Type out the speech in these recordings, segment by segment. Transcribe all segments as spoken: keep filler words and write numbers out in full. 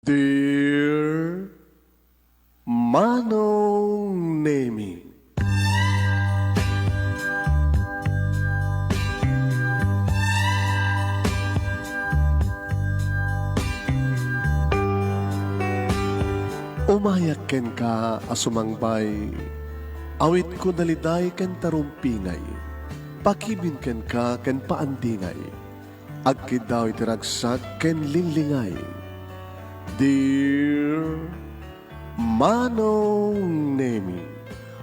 Dear Manong Nemi. Umayak kenka a sumangbay, awitko daliday ken tarumpingay, pakibin kenka ken paandingay. Agkiddaw iti ragsak ken linglingay. Dear Manong Nemi,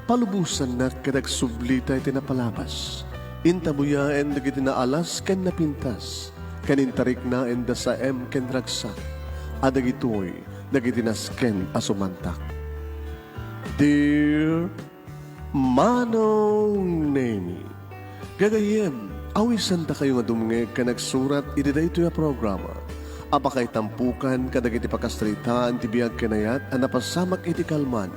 palubosannak ket agsublita iti napalabas. Intabuyaen dagiti naalas ken napintas, ken intariknaen da saem ken ragsak, a dagitoy dagiti nasken a sumantak. Dear Manong Nemi. Gagayyem, awisendakayo nga dumngeg ken agsurat iti daytoy a programa a pakaitampokan kadagiti pakasaritaan ti biag ken ayat a napasamak iti kalman,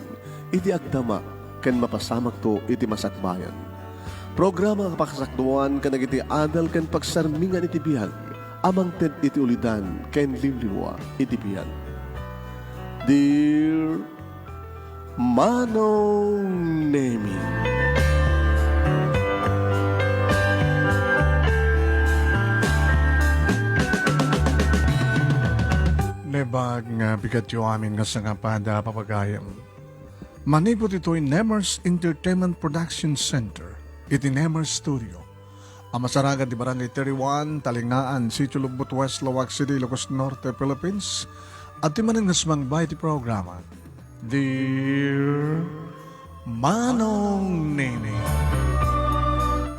iti agdama, ken mapasamakto iti masakbayan. Programa a pakasakduan kadagiti adal ken pagsarmingan iti biag a mangted iti ulidan ken liwliwa iti biag. Dear Manong Nemi. Naimbag nga bigatyo amin nga sangapada, papagayam. Manipud itoy Nemers Entertainment Production Center, iti Nemers Studio, a masarakan ti Barangay thirty-one, Talingaan, Sitio Lugbot West, Laoag City, Ilocos Norte, Philippines. Adtoy manen nga sumangbay iti programa, Dear Manong Nemi.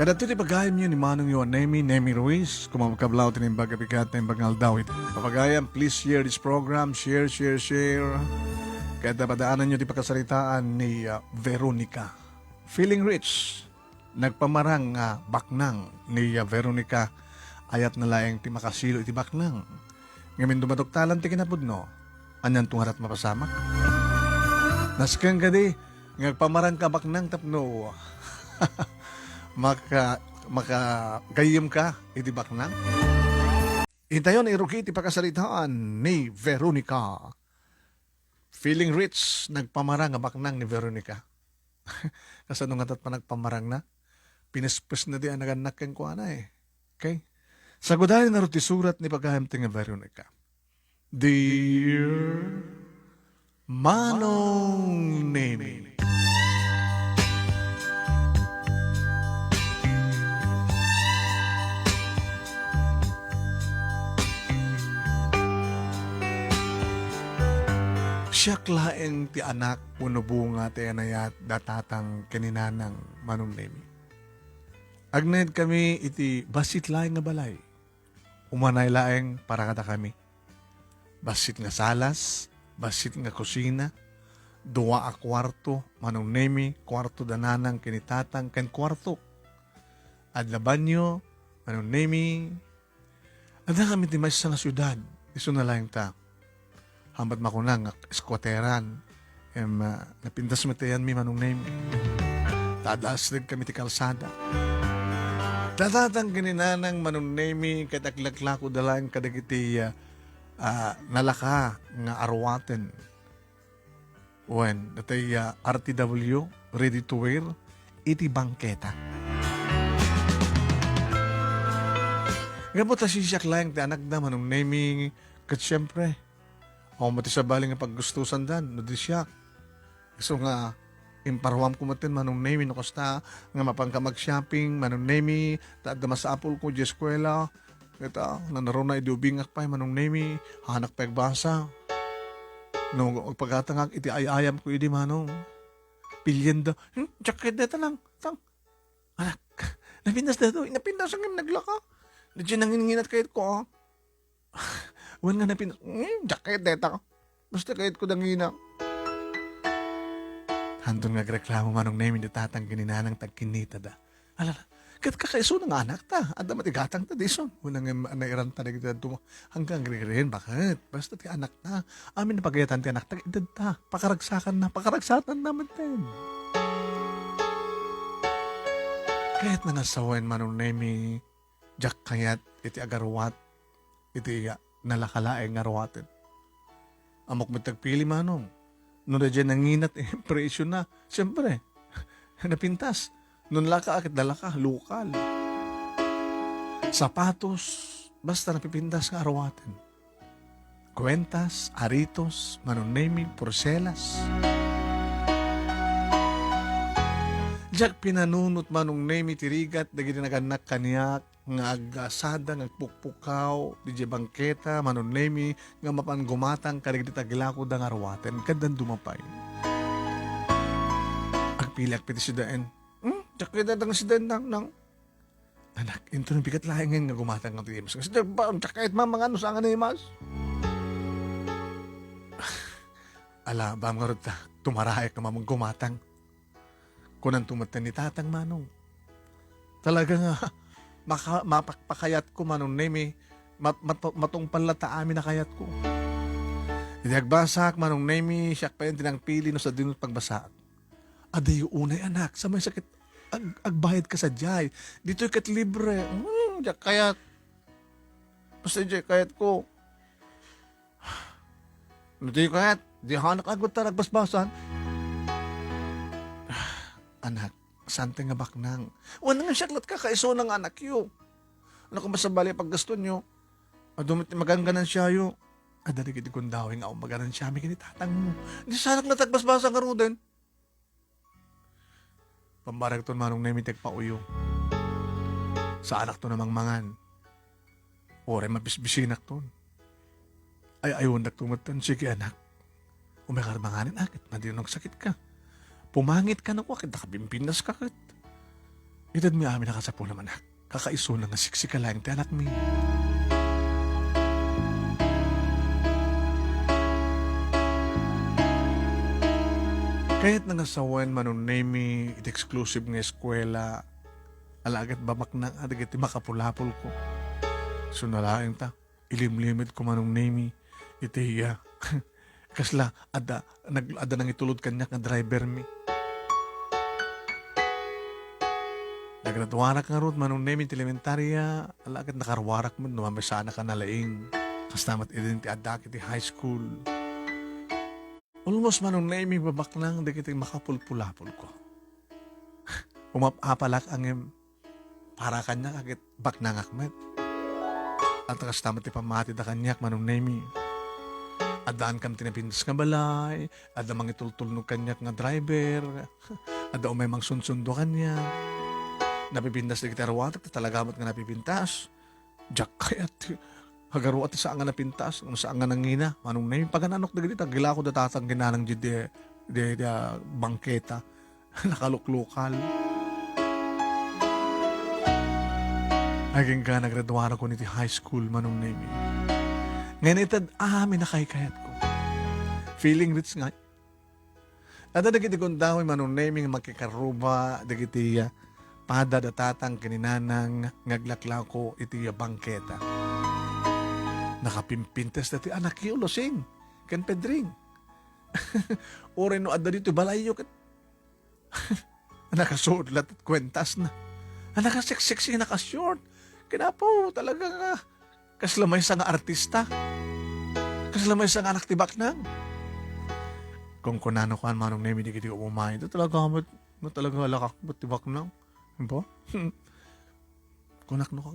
Kadagitoy ti pagayamyo ni Manongyo a Nemi, Nemi Ruiz, kumakablaw ti Naimbag a Bigat, Naimbag nga Aldaw. Papagayam, please share this program, share, share, share. Ket padaananyo ti pakasaritaan ni, ah, Veronica. Feeling Rich. Nagpamarang nga baknang ni, ah, Veronica. Ayatna laeng ti makasilo iti baknang. Ngamin dumaduktalan ti kinapudno. Anianto ngarud mapasamak? Nasken kadi nga agpamarangka baknang tapno maka-, makagayyemka iti baknang? Intayon irugi ti pakasaritaan ni Veronica. Feeling Rich, nagpamarang nga baknang ni Veronica. Kasano ngata ti panagpamarangna? Pinespesna di a nagannak kenkuana, eh. Okay? Sagudayen ngarud ti surat ni pagayam ti nga Veronica. Dear Manong Nemi. Siak laeng ti anak wenno bunga ti inayat da tatang ken ni nanang, Manong Nemi. Agnaedkami iti bassit laeng nga balay. Umanay laeng para kadakami. Bassit nga salas, bassit nga kusina, dua a kuarto, Manong Nemi, kuarto da nanang ken ni tatang, ken kuarto. Adda banyo, Manong Nemi. Adda kami ti maysa nga siudad, isuna laeng ta. Hambat makuna nga squatteran. Em, ah, napintas met ti ayanmi, Manong Nemi. Tadasdeg kami ti kalsada. Tatang ken ni nanang, Manong Nemi, ket aglaklako da laeng kadagiti, ah, ah, nalaka nga aruaten. Wen, datay, ah, R T W, ready to wear, iti bangketa. Gapu ta siak laeng ti anakda, Manong Nemi, ket siempre, awan met ti sabali nga paggustosandan, no di siak. Isu nga, imparuamko metten, Manong Nemi, no kasta nga mapanka mag-shopping, Manong Nemi, ta adda masapulko idiay eskuela. Ita, nanaruna idi ubingak pay, Manong Nemi, haanak pay agbasa. No agpagatangak iti ay-ayamko idi, Manong. Pilienda, "Hmm, diak kayat dayta, nang, tang. Anak, napintas daytoy, napintas ngem naglaka. Di nanginginat kayatko, ah." Wen nga napin-, "Hmm, diak kayat dayta. Basta kayatko danginak." Hanton nga agreklamo, Manong Nemi, ni tatang ken ni nanang ta agkinnitada. Alala, ket kakaisuna nga anakta, adda met igatangta dison. Wen nga nairanta dagiti dadduma. Hanggang agrigrien, baket? Basta ti anakta. Amin a pagayatan ti anakta, ket edadta. Pakaragsakanna, pakaragsatanna metten. Kayatna nga sawen, Manong Nemi, diak kayat iti agaruat, iti nalaka laeng nga aruaten. Ammok met ti agpili, Manong. No daydiay nanginat, eh, presyo na. Siyempre, napintas. No nalaka, ket nalaka, lokal. Sapatos, basta napipintas nga aruaten. Kuentas, aritos, Manong Nemy, porselas. Diak pinanunot, Manong Nemy, ti rigat dagiti nagannak kaniak nga agasada nga agpukpukaw didiay bangketa, Manong Nemy, nga mapan gumatang kadagiti taglakoda nga aruaten, ket danduma pay. Agpiliak pay ti sidaen. Hmm? Diak kayat nga sidaen, Nang, Nang. Anak, inton bigat laengen nga gumatang nga ti imas. Kasi, ba, diak kayat mamangano sa nga imas. Ala, bam nga rod ta, tumaraek nga mamang gumatang. Kunanto met ni Tatang, Manong. Talaga nga, maka-, mapakpakayatko, Manong Nemy, mat-, mat-, matungpal latta amin a kayatko. Idi agbasaak, Manong Nemy, siak pay ti nangpili no sadino ti pagbasaak. Adayo unay, anak, sa may sakit, ag-, agbayad ka sadiay. Ditoy ket libre. Hmm, diak kayat. Basta diay kayatko. No di kayat, di hanak agutta nagbasbasan. Anak, sante nga baknang. Wen nga siak lat kakaisuna nga anakyo. Ano ka masabali paggastonyo? Adu met ti maganganansiayo. Adda dagiti gundaway nga maganansiami ken ni tatangmo. Di sanak lat agbasbasa ngaruden. Pammarekton, Manong Nemy, ti agpauyo. Saanakton a mangmangan. Uray mabisbisinakton. Ay-ayondak tumedtan, sige, anak. Umaykar manganen, a, ket nadino nagsakitka. Pumangit kano, ket nakabimpinnaska, ket. Itedmi amin a kasapulem, anak. Kakaisuna nga siksika laeng ti anakmi. Kayatna nga sawen, Manong Nemy, iti exclusive nga eskuela, ala ket babaknang a dagiti makapulapolko. Isu na laeng ta, ilimlimedko, Manong Nemy, iti iya. Kasla, adda, nag-, adda nangitulod kaniak nga drivermi. Nagraduarak ngarud, Manong Nemy, ti elementaria, ala ket nakaruarak met no mamisaannak a nalaing. Kasta met idin ti addak iti high school. Almost, Manong Nemy, babaknang dagiti makapulpulapolko. Umap-apalak ngem para kaniak a ket baknangak met. At kasta met ti pammatida kaniak, Manong Nemy. Addaan kam ti napintas nga balay, adda mangitultulnog kaniak nga driver, adda umay mangsunsundo kaniak. Napipintas dagiti aruatek, ta talaga met nga napipintas. Diak kayat ti agaruat ti saan nga napintas, saan nga nangina. Manong Nemy, pagananok dagiti tagilako da tatang ken nanang di, di, di, di, ah, bangketa. Nakaluklukal. Agingga nagraduarakon iti high school, Manong Nemy. Ngayon, ited amin a kaykayatko. Feeling rich nga. Adda dagiti gundaway, Manong Nemy, nga makikarruba dagiti, ah, pada da tatang ken ni nanang nga aglaklako iti, ah, bangketa. Nakapimpintas dati anakyo, Lusing, ken Pedring. Uray no adda ditoy balayyo ket nakasuot latta ti kuentasna. A, nakaseksexy, nakashort. Ken Apo, talaga nga, kasla maysa nga artista. Kasla maysa nga anak ti baknang. Kunkunano kan Manong Nemy dagiti umay. Ita talaga met, ita talaga lakak met ti baknang. Diba? Kunak no ka.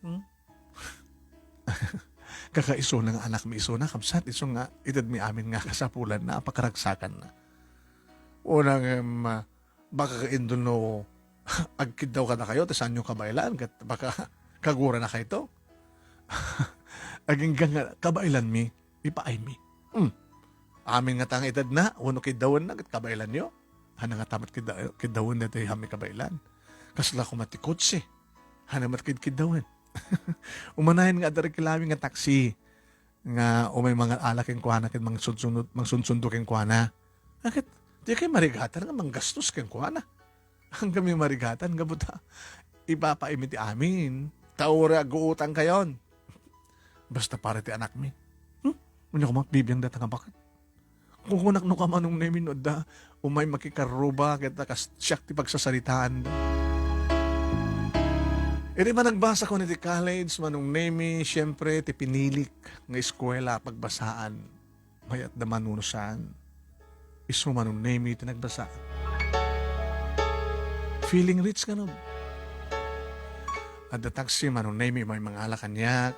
Hmm? Kakaisuna nga anakmi isuna, kabsat, isu nga itedmi amin nga kasapulanna a pakaragsakanna. Una ngem, ah, baka kaindon no agkiddaw kadakayo, ta saanyo kabaelan, ket baka kaguranakayto. Agingga nga kabaelanmi, ipaaymi. Hmm. Amin ngata nga itedna, wenno kiddawenna, ket kabaelanyo. Haan ngata met kidda-, kiddawen daytoy amin kabaelan. Kasla koma ti kotse. Haan met kidkiddawen. Umanayon nga adda reklamo nga taksi nga umay mangal-ala kenkuana ket mangsunsunod, mangsunsundo kenkuana. Ket, dikay marigatan nga manggastos kenkuana. Haan kami marigatan, gapu ta ipapaaymi ti amin. Ta uray agguutangkayon. Basta para ti anakmi. Hmm? Ania koma, bibiang dayta nga baket. Kukunak no ka, Manong Nemy, no adda umay makikarruba, ket ta kas-, siak ti pagsasaritaanda. Idi managbasakon iti college, Manong Nemy, siempre, ti pinilik nga eskuela a pagbasaan. Mayat da Manong Sam. Isu Manong Nemy ti nagbasa. Feeling rich kano. Adda taxi Manong Nemy, may mangala kaniak.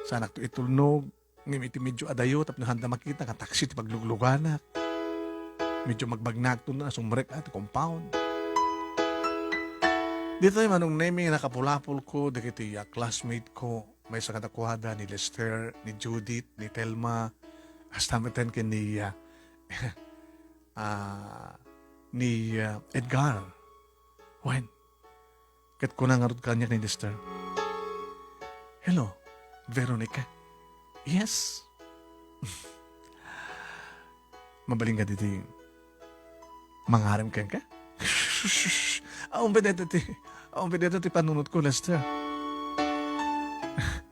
Saanakto itulnog. Ngem iti medyo adayo tapno haanda makita nga taxi ti paglugluganak. Medyo magbagnaakto na sumrek a ti compound. Ditoy Manong Nemy nakapulapolko dagiti, ah, classmate ko. Maysa kadakuada ni Lester, ni Judith, ni Telma, hasta metten ken ni, ah, ah, ni, ah, Edgar. Wen, ket kuna ngarud kaniak ni Lester, "Hello, Veronica." "Yes." "Mabalin ka ditoy mangarem kenka?" "Awan pay dayta ti, awan pay dayta ti panunotko, Lester."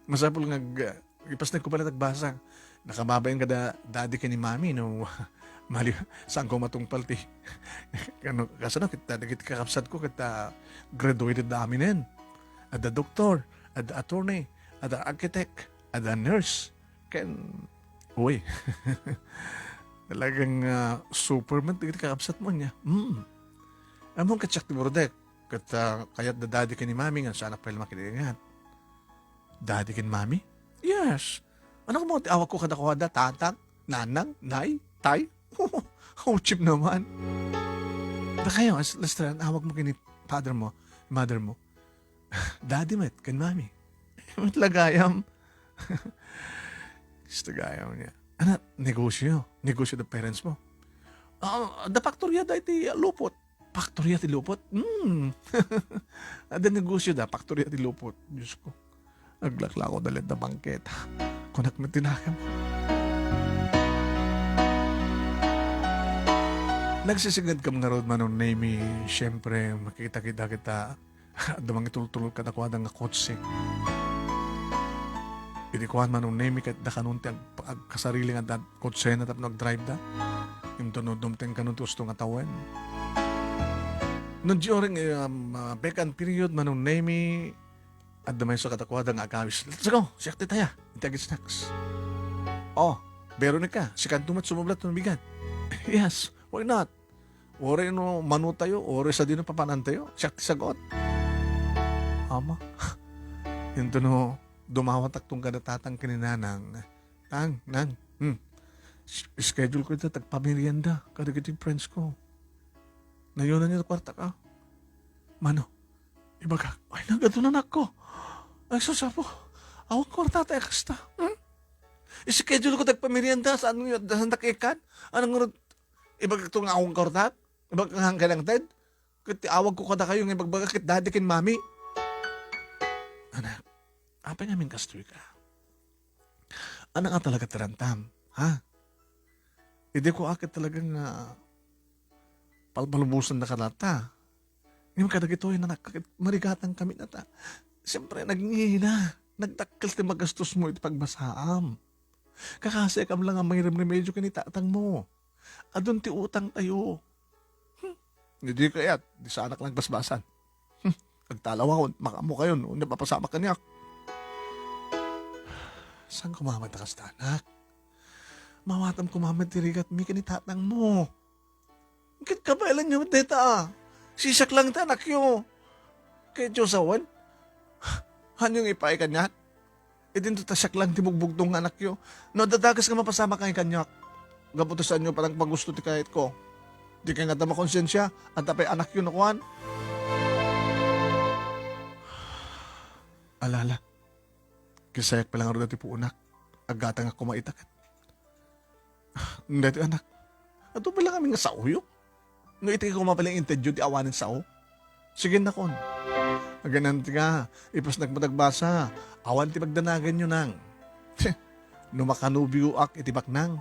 Masapul nga ag-, ipasnekko pay latta agbasa. Nakababain kada daddy ken ni mommy no mali, saanko matungpal ti, ano, kasano, ket dagiti kakabsatko ket, ah, graduated da aminen. Adda doktor, adda attorney, adda architect, adda nurse. Ken, uy, talagang, ah, superman dagiti kakabsatmo ania. Hmm. Ammom ket siak ti burdek, ket, ah, kayat da daddy ken ni mommy nga saanak pay la makit-ingat. Daddy ken mommy? Yes. Ano kamo ti awagko kadakuada, tatang, nanang, nay, tay? How cheap naman. Dakayo, as-, Lester, an awagmo ken ni father mo, mother mo? Daddy met, ken mommy. Met la gayam. Gusto gayam niya. Ano, negosyo? Negosyo da parents mo? Ah, da factory da iti lupot. Factory ti lupot? Hmm. Adda negosyo da, factory ti lupot. Diyos ko. Aglaklako da latta bangketa. Kunak met ti nakemko. Nagsisigad kam ngarud, Manong Nemy, siyempre, makita-kita kita. Adda mangitultulod kadakuada nga kotse. Idi kuan, Manong Nemy, ket da kanon ti ag-, agkasarili nga dad-, kotsena tapno agdrive da. Inton no dumteng kanon ti usto nga tawen. No during, um, uh, vacant period, Manong Nemy, adda maysa kadakuada nga agawis. "Let's go! Siak ti taya! Iti ag-snacks." "Oh, Veronica, sikanto met sumublat no bigat." "Yes, why not? Uray no mano tayo, uray sadino papanantayo, siak ti sagut." Ama. Inton no dumawatakton kada tatang ken ni nanang, "Tang, nang, hmm, s-, schedule ko ita ti agpamerienda kadagiti friends ko. Nayonan ita ti kuartak." "Mano? Ibagak." "Ay, nagadu, anakko. Ay, sus, Apo. Awan kuarta ti kasta. Hmm? Schedule ko ti agpamerienda, saan nga, saan ta ikkan? Ano nga, ibagakto nga awan kuarta? Ibagak nga kailangan, Ted? Ket ti awagko kadakayo nga ibagbaga ket daddy ken mommy." "Anak, apay ngamin kastoy ka? Ano nga talaga ti rantam, ha? Idi ko a ket talaga nga palpalubosanda kadata. Ngem kadagitoy, anak, ket marigatan kami nata. Siyempre, nagngina, nagdakkel ti magastos mo iti pagbasaam. Kakasekam la nga mangiremremedio ken ni tatang mo. Adun ti utang tayo. Hmm. Idi kayat, di saanak lang basbasan. Hmm. Agtalawakon, makaammo kayon, unya papasamak kaniak." "Saan ko mamat a kasta, anak? Mawatam ko mamat ti rigat mi ken ni tatang mo. Ket kabaelan yo met dayta, a. Sisiak lang ti anakyo. Ket Diyos awan. Hanyo nga ipaay kaniak? Idinto ta siak lang ti bugbugtong nga anakyo. No adda dakes nga mapasamak kaniak, gapu ta saanyo panagpagusto ti kayatko. Dikay ngata makonsensia, adda pay anakyo no kuan." Ala, ala. Kisayak pay la ngarud ti puonak. Aggatangak koma ita ket. Daytoy, anak. Adu pay la ngamin nga saoyo. No iti koma pay la intedyo ti awanen sao. Sige, nakon. Agananti ka, ipasnak met agbasa. Awan ti pagdanaganyo, nang. No makanobioak iti baknang.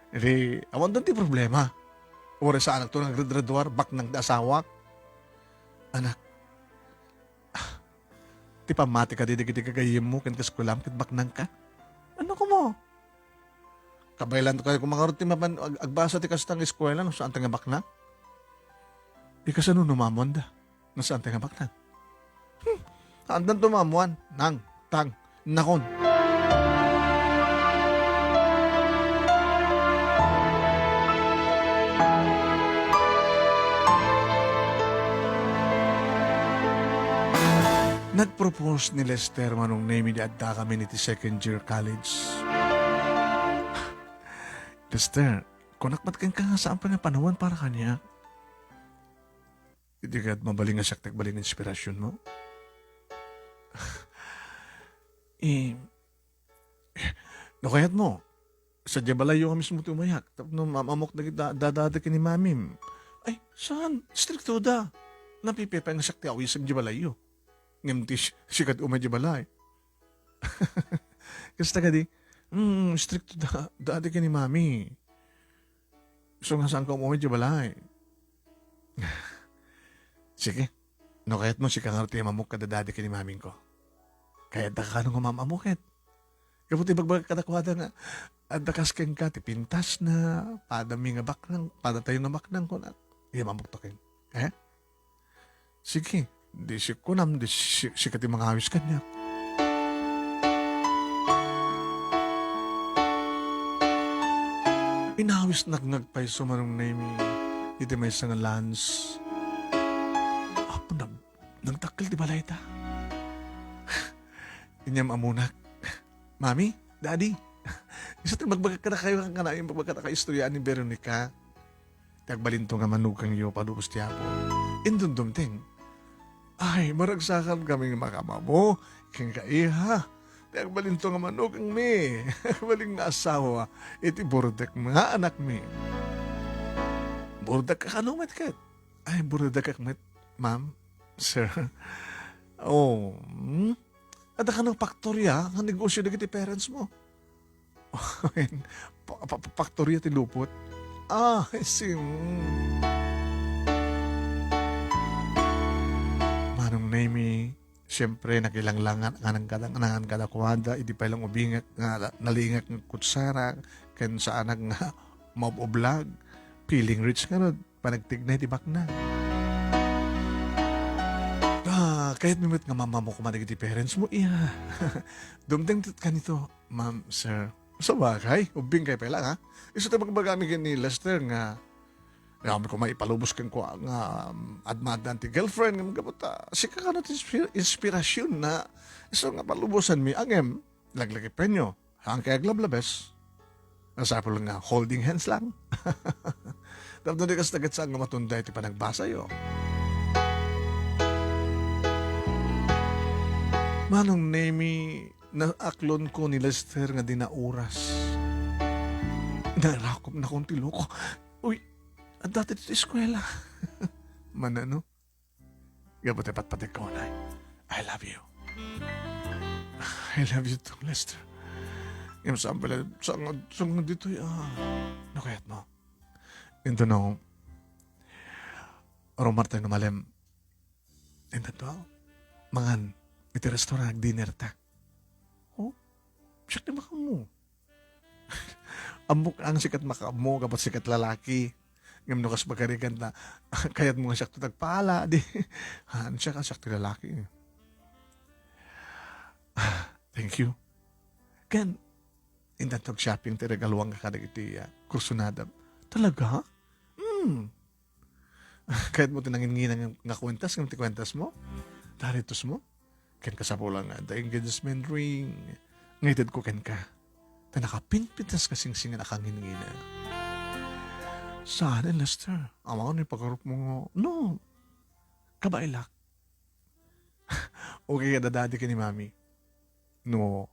Iti, awan don ti problema. Uray saanakto nga agradgraduar, baknang ti asawak. Anak, ti pammati kadi dagiti gagayyemmo ken kaeskuelam ket baknangka? Ano koma? Kabaelan tayo koma ngarud ti mapan ag-, agbasa ti kasta nga eskuela no saan ta nga baknang? Ikasano no maammoanda no saan ta nga baknang? Hmm, haandanto maammoan, nang, tang, nakon. propose ni Lester, Manong Nemi, di adda kami iti second year college. Lester, kunak met kenka nga saan pay nga panawen para kaniak. Idi ket mabalin nga siak ti agbalin nga inspirasionmo. Eh, no kayatmo, sadiay balayyo nga mismo ti umayak. Tapno maam-ammok dagiti da-, dadada ken ni mamim. Ay, saan? Istrikto da. Napipay pay nga siak ti awisem idiay balayyo. Ngem ti si-, sika ti umay idiay balay. Kasta kadi, mm, istrikto da-, dada ken ni mami. Isu nga saanka umay idiay balay. Sige. No kayatmo, sika ngarud ti imammok kada dada ken ni mamingko. Kayatda kano nga maam-ammo ket. Gapu ti ibagbagak kadakuada nga, adda kas kenka ti pintasna, padami nga baknang, padatayo nga baknang, kunak. Imammokto ken. Eh? Sige, di si kunam, di si, sika ti mangawis kaniak. Inawisnak nga agpayso, Manong Nemi, iti maysa nga lunch. Apo, nag-, nagdakkel ti balayta. Inyam ammonak. Mami, Daddy, isu ti ibagbagak kadakayo, ken kanayon ibagbagak kadakayo istorya ni Veronica. Ti agbalinto nga manukangyo, palubos ti Apo. Indumdumteng. Ay, maragsakan kami nga makam-ammo kenka, iha. Ti agbalinto nga manukangmi, agbalin nga asawa, iti burdek nga anakmi. Burdek ka kano met ket? Ay, burdek ka met, ma'am, sir. Oh, hmm? Adda kano faktorya nga negosyo dagiti parents mo? Pa-, pa-, pa-, faktorya ti lupot? Ah, I see. Mm. Manong Nemi, siyempre, nakilanglangan, nga nang kada-, nangan kadakuada, idi pay lang ubingak nga na-, nalingak nga kutsara, ken saanak nga maub-ublag, feeling rich ngarud. Panagtignay ti baknang. Ah, kayatmi met nga maam-ammo koma dagiti parents mo, iya. Dumteng ket kanito, ma'am, sir. Sabagay, ubbing kay pay lang, ha? Isu ti ibagbagami ken ni Lester nga, nga koma ipalubos kenkuana nga, um, admadan ti girlfriend, nga gapu ta, sika kano ti inspir-, inspirasyon na, isu nga palubosanmi, ngem, laglagipenyo. Saan kay aglablabes? Masapul nga holding hands lang. Tapno di kasta ket saan nga matunda iti panagbasayo. Manong Nemi, naaklonko ni Lester nga di nauras. Nairakopnakon ti loko. Uy, adda ti eskuela. Manano? Gapu ti patpategko, nay. I love you. I love you too, Lester. Ngem saan pala, saan nga, saan nga ditoy, ah. No kayatmo? Inton no, rumarta nga malem. Inton no, mangan, iti restaurant, dinner ta. Oh? Siak ti makaammo. Ammok ang sikat makaammo, gapu sikat lalaki. Ngem no kas bagarigan ta, kayatmo nga siak ti tagpala, di. Haan siak, siak ti lalaki. Thank you. Ken, intan shopping ti regaluanka kadagiti, ah, kursunadam. Talaga? Hmm. Kayatmo ti nanginnginang nga kuentas, ngem ti kuentasmo? Daritusmo? Ken kasapulan nga, the engagement ring nga itedko kenka. Ta nakapinpintas ka singsingan a kanginnginang. Saan, Lester? Awan no ipagarupmo nga, no. Kabaelak. Okay kada daddy ken ni mami. No,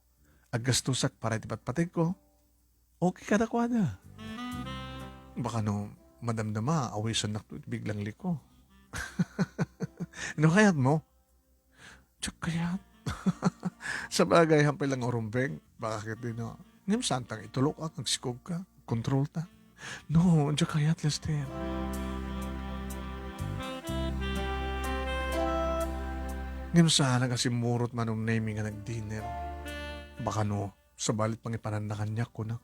aggastusak para iti patpategko, okay kadakuada. Baka no, madamdama, awisannak to iti biglang liko. No kayatmo? Diak kayat. Sabagay, hampay lang nga urumbeng. Baka ket di no. Ngem saan ta nga itulok, ah, agsikog ka. Kontrol ta. No, diak kayat, Lester. Ngem saan nga simmurot Manong Nemi nga nagdinner. Baka no, sabali pangipananna kaniak, kunak.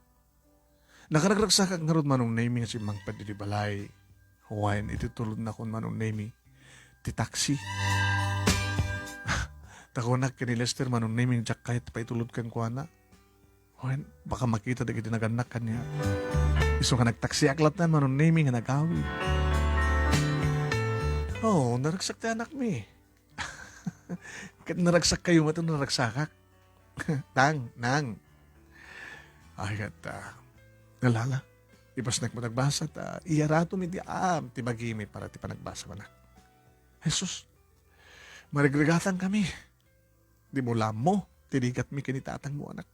Nakaragragsakak ngarud Manong Nemi nga simmangpet iti balay. Wen, iti tulodnakon Manong Nemi, ti taxi. Ta kunak ken ni Lester Manong Nemi, diak kayat paitulod kenkuana. Wen, baka makita dagiti nagannak kaniak. Isu nga nagtaksiak latta Manong Nemi nga nagawid. Oo, naragsak ti anakmi. Ket naragsak kayo met no naragsakak. Nang, nang. Ay, ket, ah, alala, ipasnek met agbasa ta iyaratom iti aam ti bagimi para ti panagbasa, anak. Jesus, marigrigatangkami. Dimo la ammo ti rigatmi ken ni tatangmo, anak.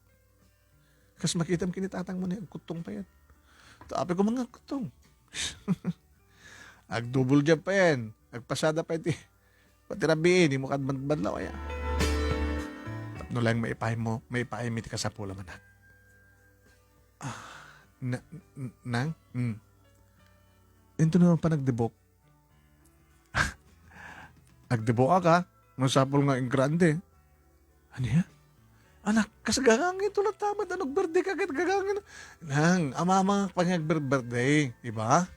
Kas makitam ken ni tatangmo ni agkuttong payen. Ta apay koma nga agkuttong. Agdouble job payen. Agpasada pay ti, pati rabii, dimo kad badbadlaw aya. Tapno laeng maipaaymo, maipaaymi ti kasapulam, anak. Ah, na, n-, nang? Hmm. Into na panagdebok. Agdeboak, a. Masapul nga engrande. Ania? Anak, kas gagangay to latta met, ano, birthday ka ket gagangay na. Nang, amamangak pay nga agbirbirthday, di ba?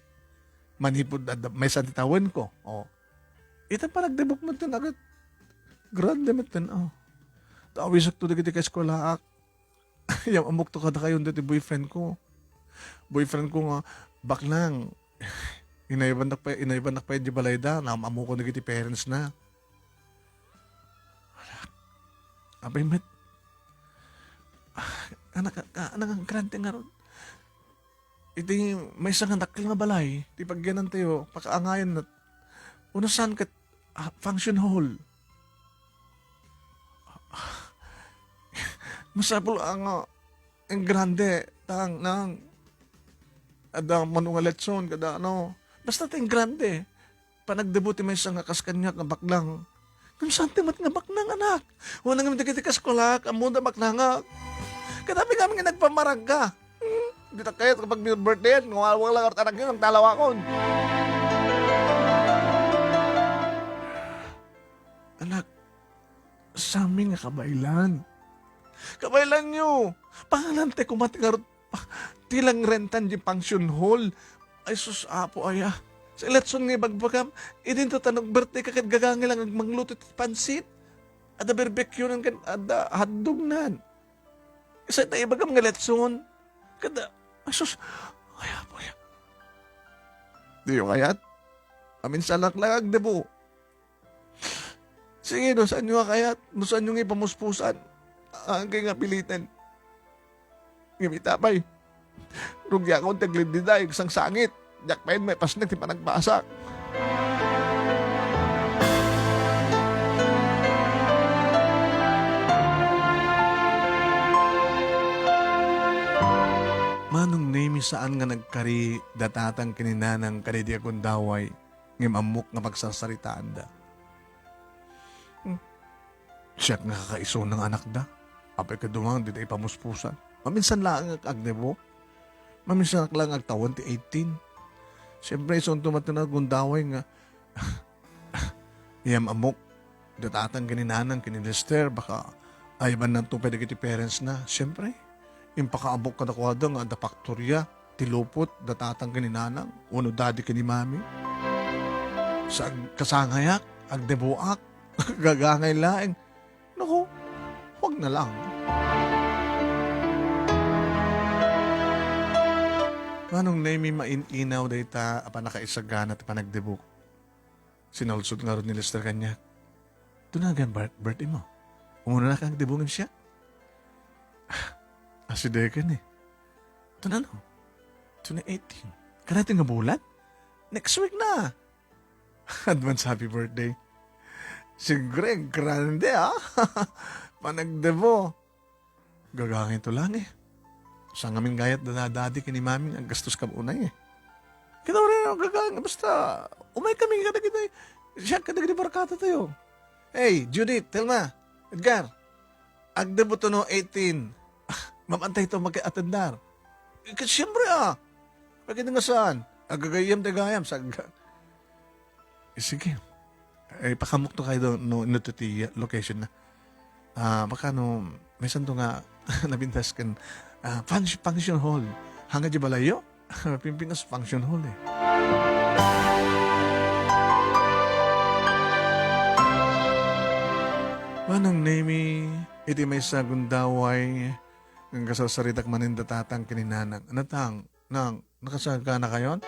Manipud adda, maysa ti tawenko. O. Ita panagdebok met ten, agat. Grande met ten, o. Tawisek to dagiti kaeskuelaak. Yam-ammok to kadakayon daytoy boyfriend ko. Boyfriend ko nga, baknang, inaywannak pay, inaywannak pay idiay balayda, naam-ammokon dagiti parents na. Anak, apay met, ah, anak, ah, anak, ang grande ngarud. Iti maysa nga dakkel nga balay, ti pagyanantayo, pakaangayan na, unasan ket, ah, function hall. Masapul a nga engrande, tang, nang, adda mano nga letson, kada ano. Basta ti engrande. Panagdebok ti maysa nga kas kaniak nga baknang. Ngem saan ti met nga baknang, anak? Wen, ngem dagiti kaeskuelaak, ammoda baknangak. Ket apay ngamin nga nagpamarangka? Hmm? Dita kayat kapag birthday, nga wala lang anak yun, ang talawakon. Anak, sami nga kabaelan. Kabaelanyo, panganan ti kumat ngarud, pa-, ti lang rentan di function hall. Ay sus, Apo aya. Sa letson nga ibagbagam, idinto ta nag-birthday ka ket gagangay lang agmangluto ti pansit. Adda barbecue nan ken adda hotdog nan. Sa ta ibagam nga letson. Kada, ay sus, ay Apo aya. Diyo kayat? Aminsanak lang agdebok. Sige, no saanyo a kayat, no saanyo nga ipamuspusan, angkay nga piliten. Ngem ita pay, rugiakon ti aglindidayeg sangsangit. Diak pay maipasnek ti panagbasak. Manong Nemi, saan nga nagkari da tatang ken ni nanang kadaydi a gundaway. Ngem ammok nga pagsarsaritaanda. Hmm. Siak nga kakaisuna nga anakda. Apay kadi man dita ipamuspusan. Maminsan laeng nga agdebok. Maminsan laeng agtawen ti eighteen. Siyempre, isunto met ti nagundaway nga, iyam-ammok. Datatan ken ni nanang ken ni Lester, baka ayabannanto pay dagiti parents na. Siyempre, impakaammok kadakuada nga adda paktoria. Ti lupot, datatan ken ni nanang, wenno daddy ken ni mami. Sa ag-, kasangayak, agdeboak, gagangay laeng. Naku, huwag na lang. Manong Nemi, main-inaw dayta a pannakaisagana ti panagdebok. Sinalsot ngarud ni Lester kaniak. Tunagan bar-, birthday mo. Umuna na kang debongin siya. Asidegen eh. Tunano? Tuna eighteen. Karati nga bulan? Next week na. Advance happy birthday. Sigre, grande, ah. Panagdebo. Gagangay to lang eh. Sa ngamin gayat da daddy ken ni mami nga aggastos kam unay eh. Kita rin ang gagangay. Basta, umay kami kadagiti. Siya kadagiti barkada tayo. Hey, Judith, Telma, Edgar. Agdebut no eighteen. Mamantay to magka-attendar. Eh, siyempre ah. Pagkita nga saan? Agagayam, tagayam. Sa Eh, sige. Eh, pakamok to kayo no, no to ti location na. Ah, baka no, maysan to nga nabintas ken, ah, function, function hall. Hanga di balayo? Pimpinas function hall eh. Manang Nemi, iti maysa gundaway, nga kasarsaritak manen da tatang ken ni nanang. Natang, nang, nakasagana kayon?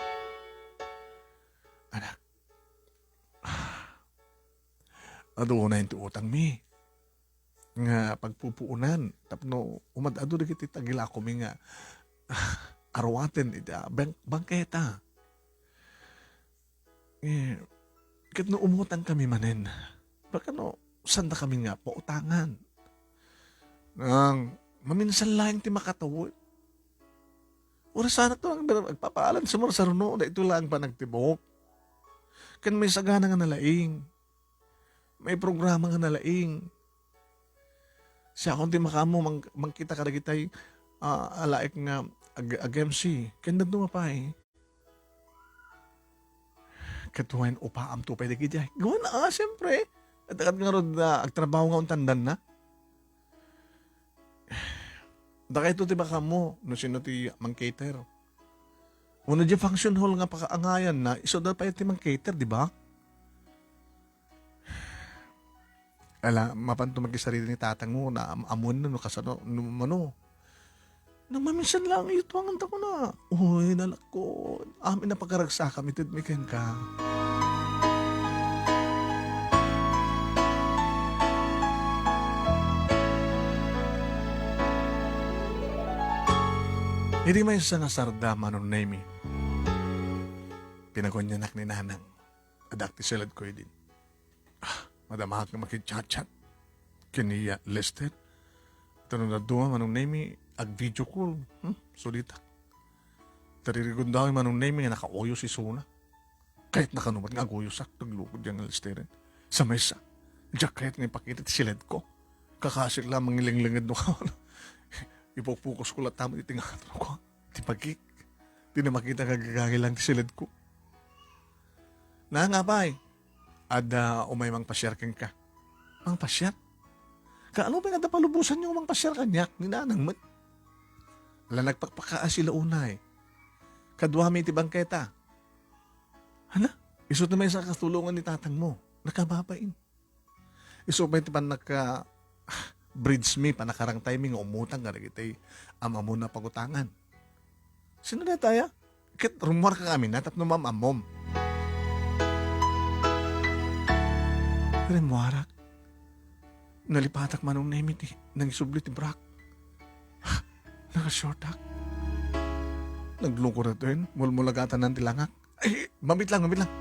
Anak, adu unay ti utangmi. nga pagpupuonan tapno umad-adu dagiti tagilakumi nga aruaten iti, ah, bang-, bangketa. Eh, ket no umutang kami manen, baka no, sanda kami nga pautangan. Nang, maminsan laeng ti makatawen. Ura sana to ang agpapaalan sa marsaruno, da ito lang panagtibok. Kan may sagana nga nalaing. May programa nga nalaing. Siya akong ti makaammo mang-, mangkita kadagitay, ah, alaek nga ag-, ag-M C. Ken daduma pay. Ket wen, upaam to pay dagiti ay. Gawan, ah, siyempre. At agad nga rod, ah, agtrabaho nga untandan na. Dakayto ti baka mo, no sino ti mang-cater. Uno di function hall nga pakaangayan na, iso da pay ti mang-cater, di ba? Ala, mapan to makisarita ni tatang mo na am-, amuan na no kasano, no mano. Nang maminsan lang, ituangan ta ko na. Uy, nalakon. Amin na pagkaragsakam, itid mi kenka. Idi maysa nga sardam, Manong Nemy, pinagunianak ni Nanang. Adda ti siledko idin. Ah, madama nga makichat-chat ken ni Lester. Ita no dadduma, Manong Nemy, ag-video call. Hmm? Sulitak. Taririgunda ni Manong Nemy nga nakauyos isuna. Kayatna kano met nga aguyosak, naglukod diay nga Lesteren. Sa maysa, diak kayat nga ipakita ti siledko. Kakasik la, mangilinglinged no kano. Ipukpukosko latta met iti ngato ko. Ti pagik. Ti na makita nga agagangay lang ti siledko. Nang, apay, adda umay mangpasiar kenka. Mangpasiar? Kaano pay nga adda palubosanyo nga mangpasiar kaniak ni Nanang met? Ala, nagpakpakaasi la unay. Kaduami iti bangketa. Hala, isu ti maysa a katulongan ni tatang mo. Nakababain. Isu pay ti pannaka-, bridge mi, pannakarangtay mi nga umutang kadagiti am-ammona a pagutangan. Sino dayta aya? Ket rummuarka ngamin na tapno maam-ammom. Rimmuarak. Nalipatak, Manong Nemy, ti nangisubli ti brak. Nakashortak. Naglukod ito, mulmulagatanan ti langak. Ay, mabit lang, mabit lang.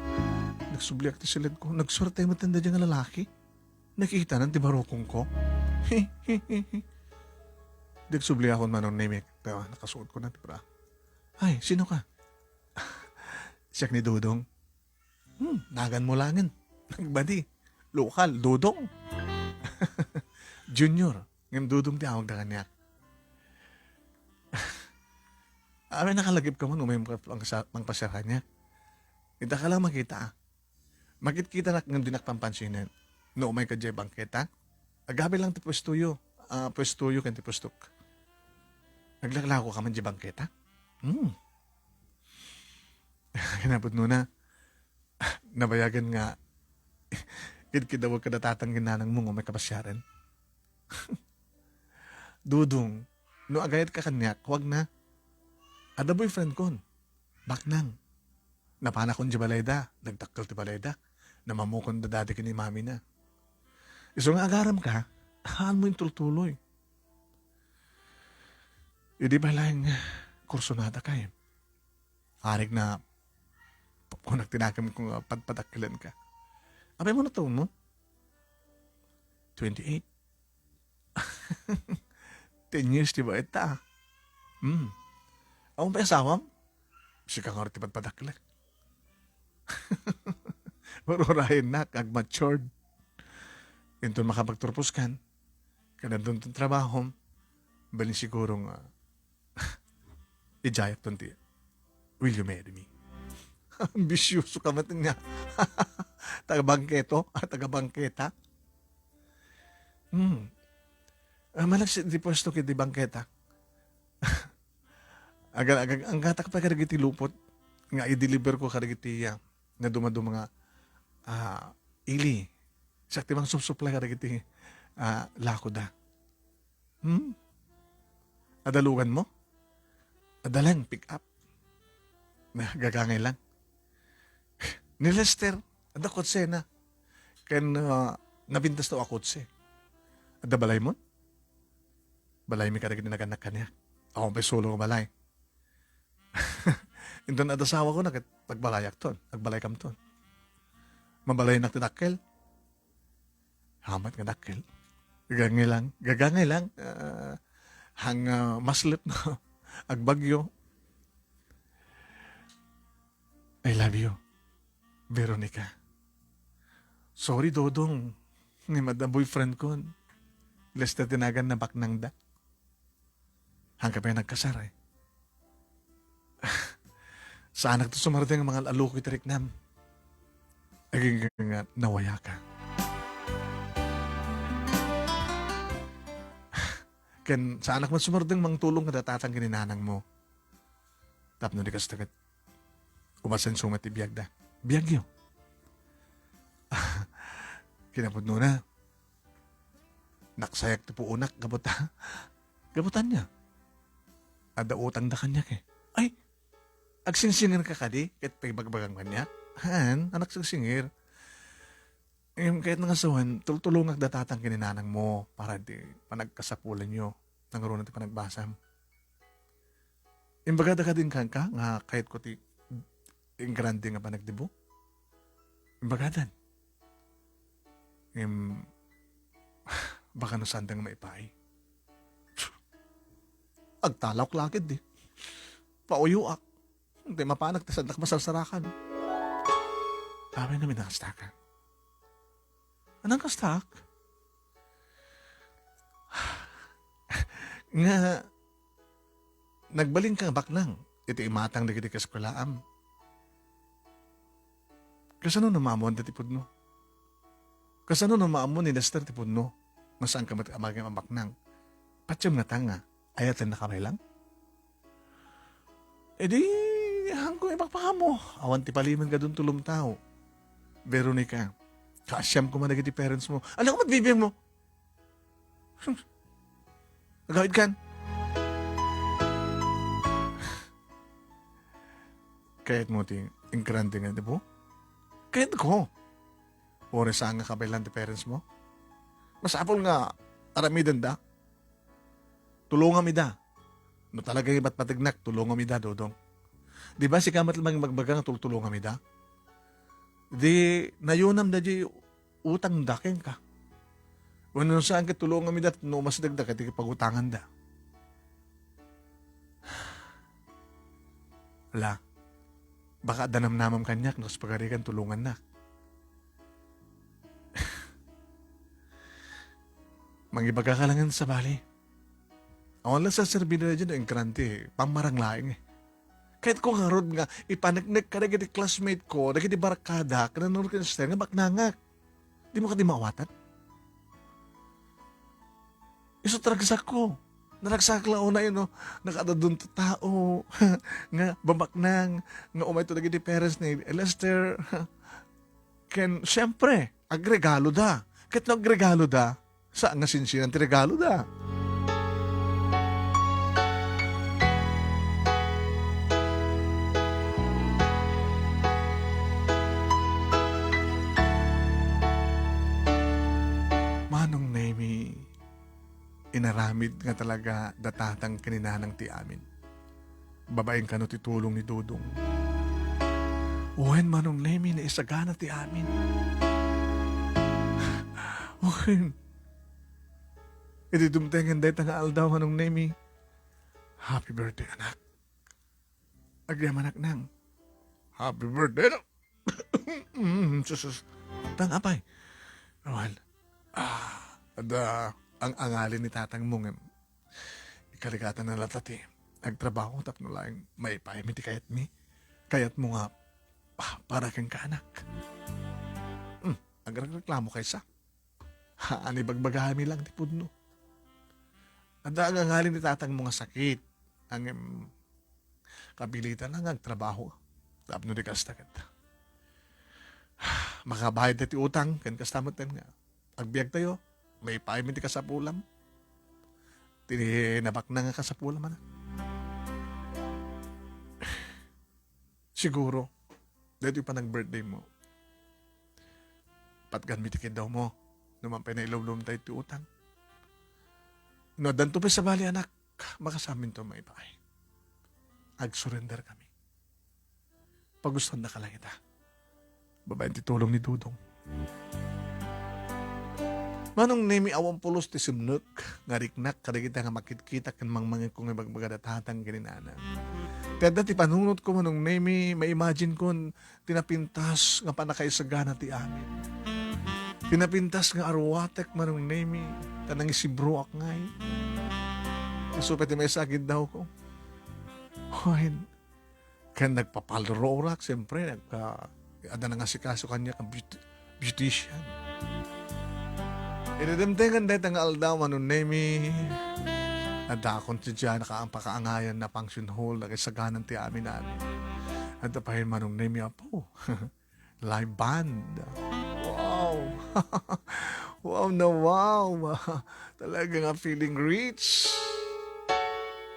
Nagsubliak ti siledko. Nagsuerte met daydiay nga lalaki. Nakitanan ti barukongko. Nagsubliakon, Manong Nemy. Pero nakasuot ko na ti bra. Ay, sino ka? Siak ni Dodong. Hmm, nagan mo langen. Nagbadi. Lokal, Dodong. Junior. Ngem Dodong ti awagda kaniak. Amin nakalagipka man, umay mangpasa-, mangpasiar kaniak. Ita ka lang makita, ah. Makitkitanak ngem dinak pampansinen. No umayka diay bangketa, agabi lang ti puestoyo. Ah, puestoyo ken ti puestok. Naglaklako ka man diay bangketa? Hmm. Kinapudnona, nabayagen nga kidkidawek kada tatang ken nanang mo nga umay kapasiaren. Dodong, no agayat ka kaniak, huwag na. Adda boyfriend kon. Baknang. Napanakon diay balayda, nagdakkel ti balayda. Namamukon da dadi ken ni mami na. Isu nga agaram ka, haan mo intultuloy. Idi pay laeng kursunada kay. Arik na, kunak ti nakemko nga padpadakkelan ka. Apay mo na taon mo? Twenty-eight. Ten years, di ba, ita? Hmm. Awan pay asawam? Sika nga ti padpadaklek. Ururayen na, kag matured. Inton makapagturpos kan, kadadun ton trabahom, balin siguro nga Ijayak ton ti, "Will you marry me?" Ambisyoso ka met nga. Taga-bangketo, ah, taga-bangketa. Hmm. Ah, malagsi ti puesto ket di bangketa. Aga-, aga-, anggatak pay kadagiti lupot nga i-deliver ko kadagiti, ah, nadumaduma nga, ah, ili. Siak ti mangsupsuplay kadagiti, ah, lakoda. Hmm? Adalugan mo? Adda lang, pick up. Nagagangay lang. Ni Lester, adda kotsena. Ken, ah, nabintas to a kotse. Adda balaymo? Balaymi kadagiti nagannak kaniak. Awan pay sulo nga balay. Inton adda asawakon, ket agbalayakton, agbalaykamton. Mabalaynak ti dakkel. Hamat nga dakkel. Gagangay lang, gagangay lang, ah, hang, ah, maslep, no? Agbagyo. I love you, Veronica. Sorry, Dodong. Ni madam boyfriend kon. Lester ti naganna, baknangda. Hangka pay nagkasar, eh. Saanak ti sumardeng nga mangal-alukoy ti riknam. Agingga nga nawayaka. Ken saanak man sumardeng mangtulong nga datatan ken ni nanangmo. Tapno di kasta ket umasenso met ti biagda. Biagyo. Kinapudnona, naksayak ti puonak gapu ta, gapu ta ania? Adda utangda kaniak, eh. Ay, agsingsingirka kadi ket pagbagbagam kaniak? Haan, a nagsingsingir. Em, kayatna nga sawen, tultulongak datatan ken ni nanangmo para ti panagkasapulanyo. Nangruna ti panagbasam. Imbagada kadi kenka nga kayatko ti ingrande nga panagdibo? Imbagadan. Em, baka no saanda nga maipaay. Agtalawak la ketdi. Pauyoak. Ti mapanak, ti saandak masarsarakan. Amin, amin, nakastaka. Anang kastak? Nga, nagbalinka nga baknang iti imatang dagiti kaeskuelaam. Kasano no maammoanda ti pudno? Kasano no maammo ni Lester ti pudno? Nga saanka met a mangin a baknang. Patiem ngata nga, ayatennaka pay lang? Idi, haanko ipapakaammo. Awan ti palimen kadun tulom tao. Veronica, kaasiam koma dagiti parents mo. Ania koma ti bibiag mo? Hmm. Agawidkan. Kayatmo ti ingrande nga dibo? Kayatko. Uray saan nga kabaelan ti parents mo? Masapul nga aramidenda. Tulongam ida. No talaga nga ibatbategnak, tulongam ida, Dodong. Di ba sika met laeng magbaga nga tultulongam ida? Di nayonam daydi utangda kenka. Wenno no saan ket tulongam ida no umasidegda ket iti pagutanganda. Ala, baka adda namnamam kaniak no kas pagarigan tulongannak. Mangibagaka laeng sabali. Awan la serserbi daydi no ingrande, pammarang laeng, eh. Kayatko ngarud nga ipaneknek kadagiti classmate ko, dagiti barkada, ken nanurot ken Lester nga baknangak. Dimo kadi maawatan? Isu ti ragsakko. Naragsak la unay no, nakadadun ti tao nga babaknang, nga umayto dagiti parents ni Lester. Ken, siyempre, agregaloda. Ket no agregaloda, saan nga sinsinan ti regaloda. Manong Nemi, inaramid nga talaga da tatang ken ni nanang ti amin. Babaen kano ti tulong ni Dodong. Wen, Manong Nemi, naisagana ti amin. Wen, idi dumtengen dayta nga aldaw, Manong Nemi, happy birthday, anak. Agyamanak nang. Happy birthday, no? Mm, sus, sus. Tang, apay. Well, ah, adda ang angalin ni tatang mo ngem. Ikaligatan na lata ti agtrabaho tapno laeng maipaaymi ti kayatmi. Kayatmo nga, ah, para kenka, anak. Hmm, agreklamo kaysa. Haan, ibagbagami lang ti pudno. Adda ang angalin ni tatang mo nga sakit. Ngem, kapilitan nga agtrabaho. Tapno di kasta ket. Makabayad ti utang, ken kasta met nga. Agbiagtayo, maipaaymi ti kasapulam. Ti nabaknang nga kasapulam, anak. Siguro, daytoy panag-birthday mo, patganmi ti kiddaw mo, no man pay nailumlumta iti utang. No addanto pay sabali, anak, makasaminto maipaay. Agsurrender kami. Pagusannaka lang ita. Babaen ti tulong ni Dudong. Manong Nemi, awan pulos ti simnek nga riknak kadagita nga makitkita ken mangmangegko nga ibagbaga da tatang ken ni nanang. Ti adda ti panunotko, Manong Nemi, ma-imagine kon ti napintas nga pannakaisagana ti amin. Ti napintas nga arwatek, Manong Nemi, ta nangisibroak ngay. Isu pay ti maysa a giddawko. Wen, ken nagpapalrorak, siyempre, nagka-, adda nangasikaso kaniak nga beaut-, beautician. Idi dimtengen dayta nga aldaw, Manong Nemi, addakon ti diay naka-, pakaangayan a function hall, nakaisaganan ti amin-amin. Adda pay, Manong Nemi, apo. Live band. Wow! Wow na wow! Talaga nga feeling rich.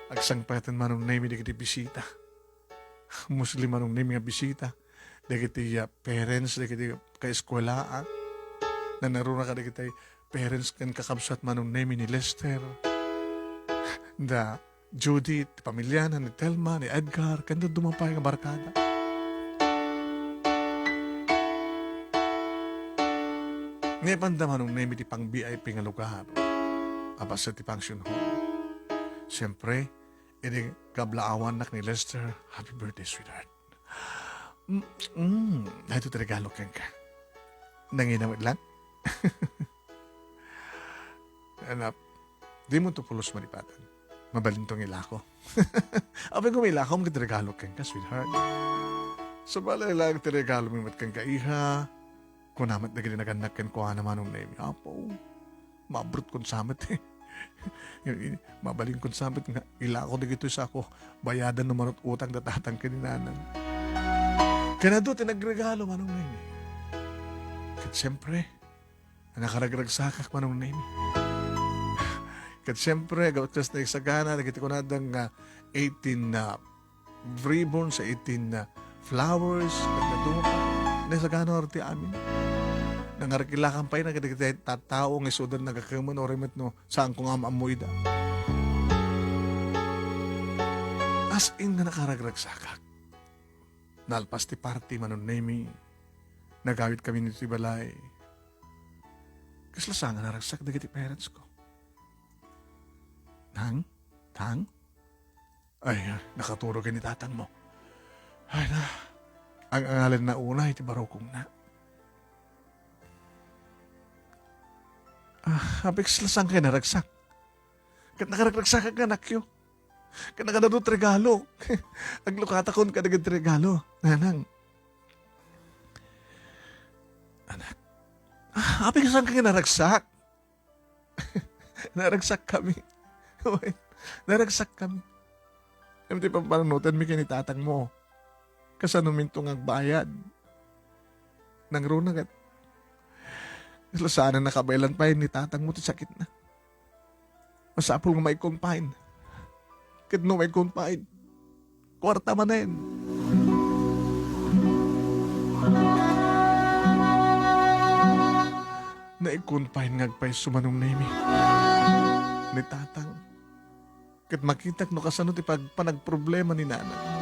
Agsangpeten, Manong Nemi, dagiti bisita. Mostly, Manong Nemi, nga bisita. Dagiti, ah, parents, dagiti kaeskuelaan. Nanaruna kadagiti parents ken kakabsat, Manong Nemi, ni Lester. Da, Judith, ti pamiliana ni Telma, ni Edgar, ken dadduma pay nga barkada. Naipanda, Manong Nemi, ti pang-V I P nga lugar a paset ti function hall. Siyempre, idi kablaawannak ni Lester, "Happy birthday, sweetheart." Mm, mm, daytoy ti regalo kenka. Nangina met lang. Anak, dimonto pulos malipatan. Mabalinto nga ilako. Apay, kung ilako, ket regalo kenka, sweetheart. Sabali lang ti regalo mi met kenka, iha. Kuna met dagiti nagannak kenkuana, Manong Nemi. Apo, maabrotkon sa met, eh. Mabalinkon sa met nga ilako dagitoy sako. Bayadan no manut-utang da tatang ken ni nanang. Ken adu ti nagregalo, Manong Nemi. Ket siyempre, nakaragragsakak, Manong Nemi. Ket siyempre, gapu ta naisagana dagiti kunada nga eighteen na ribbons, eighteen na flowers, ket dadduma pay. Naisagana ti amin. Nangarkilakan pay na kadagiti tattao nga isudan nagakemen, uray met no saanko nga am-ammo ida. As in nga nakaragragsakak. Nalpas ti party, Manong Nemi, nagawid kami ditoy balay. Kasla sa nga naragsak dagiti parents ko. Nang? Tang? Ay, nakaturog ni tatang mo. Ay na, ang angalan na una iti barukong na. Ah, apay, kasla saan kayo naragsak? Ket nakaragragsak nga anakyo. Ket nakadadut regalo. Aglukatakon kadagiti regalo. Nanang. Anak. Ah, apay, kasla saan kayo naragsak? Naragsak kami. Wen, naragsak kami. Ngem ti pampanunotan mi ken ni tatang mo. Kasano minto nga agbayad? Nangruna ket, kasla saan a nakabaelan pay ni tatang mo ti sakitna. Masapul nga mai-confine. Ket no mai-confine, kuarta manen. Nai-confine nga agpayso, Manong Nemi, ni tatang. Ket makitak no kasano ti pagpanagproblema ni nanang.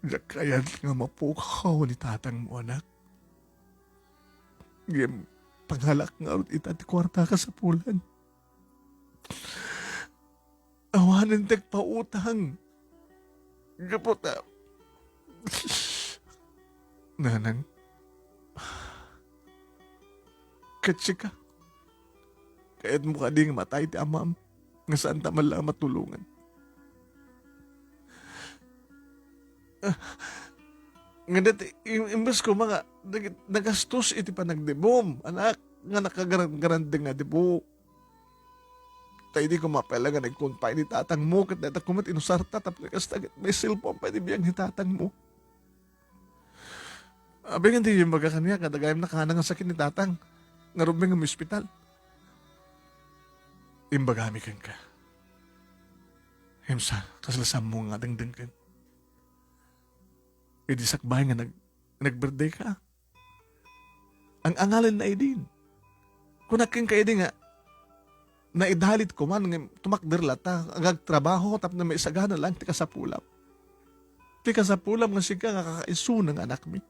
Diak kayat nga mapukaw ni tatang mo, anak. Ngem pangalak ngarud ita ti kuarta a kasapulan. Awanen ti agpautang. Gapu ta, Nanang, ket sika, kayatmo kadi nga matay ti amam, nga saanta man la a matulongan? Ah, nga dati, im-, imbes koma nga nag-, nagastos iti panagdebum, anak, nga nakagarang-garandeng nga debu. Ta idi koma pay la nga nag-confine ni tatang mo, ket dayta koma ti inusarta, tapno kasta ket may cellphone pay ti biag ni tatang mo. Apay nga di imbaga kaniak nga dagayem nakana nga sakit ni tatang, ngarud met nga ospital? Imbagami kenka. Ngem sa, kasla saanmo nga dengdengken? Idi sakbay nga nag-, nag-birthday ka, ang angalenna idin. Kunak kenka idi nga, naidalit ko man, ngem tumakder latta, nga agtrabaho, tapno maisagana lang ti kasapulam. Ti kasapulam nga sika nga kakaisuna nga anakmi.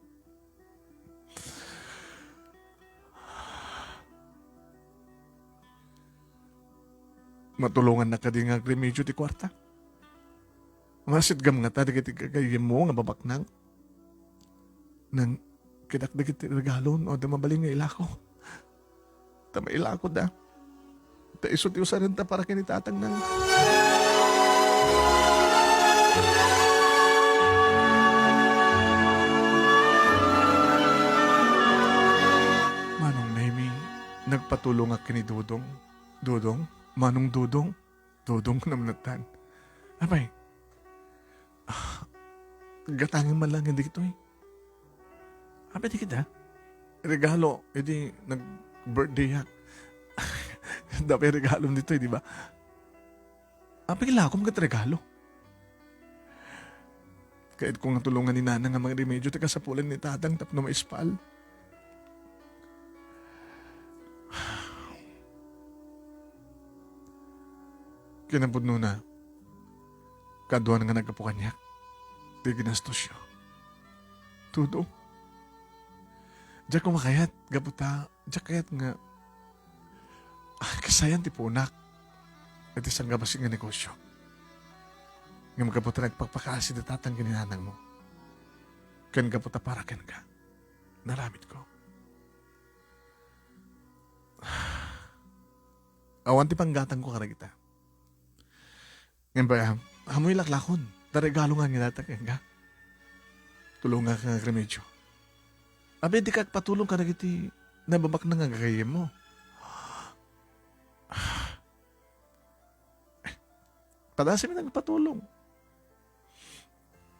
Matulongannak kadi nga agremedio ti kuarta? Masitgam ngata dagiti gagayyemmo nga babaknang? Nang kitak dagiti regalon, o da mabalin nga ilako. Ta mailako da. Ta isu ti usarenta para ken ni tatang nang. Manong Nemi, nagpatulongak ken ni Dodong. Dodong? Manong Dodong? Dodong, kunam nattan. Apay, ah, gatangen man lang dagitoy. Apay, di kita? Regalo, idi nag-birthday-ak. Dapay regalo ditoy, di ba? Apay, lakom ket regalo. Kayatko nga tulongan ni Nana nga mangremedio ti kasapulan ni Tatang tapno maispal. Kinapudnona, kaduan nga naggapu kaniak ti ginastosyo. Tudo. Diak makayat, gapu ta, diak kayat nga, ah, kasayan ti punak iti sangkabassit nga negosyo. Ngem gapu ta nagpakpakaasi ti tatang ken ni nanangmo. Ken gapu ta para kenka, naaramidko. Awan ti panggatangko kadagita. Ngem pay, ah, ammoy laklakon. Ta regalo nga ngilatak kenka. Tulongak nga agremedio. Apay, dika agpatulong kadagiti nababaknang nga gagayyemmo. Padasem nga agpatulong.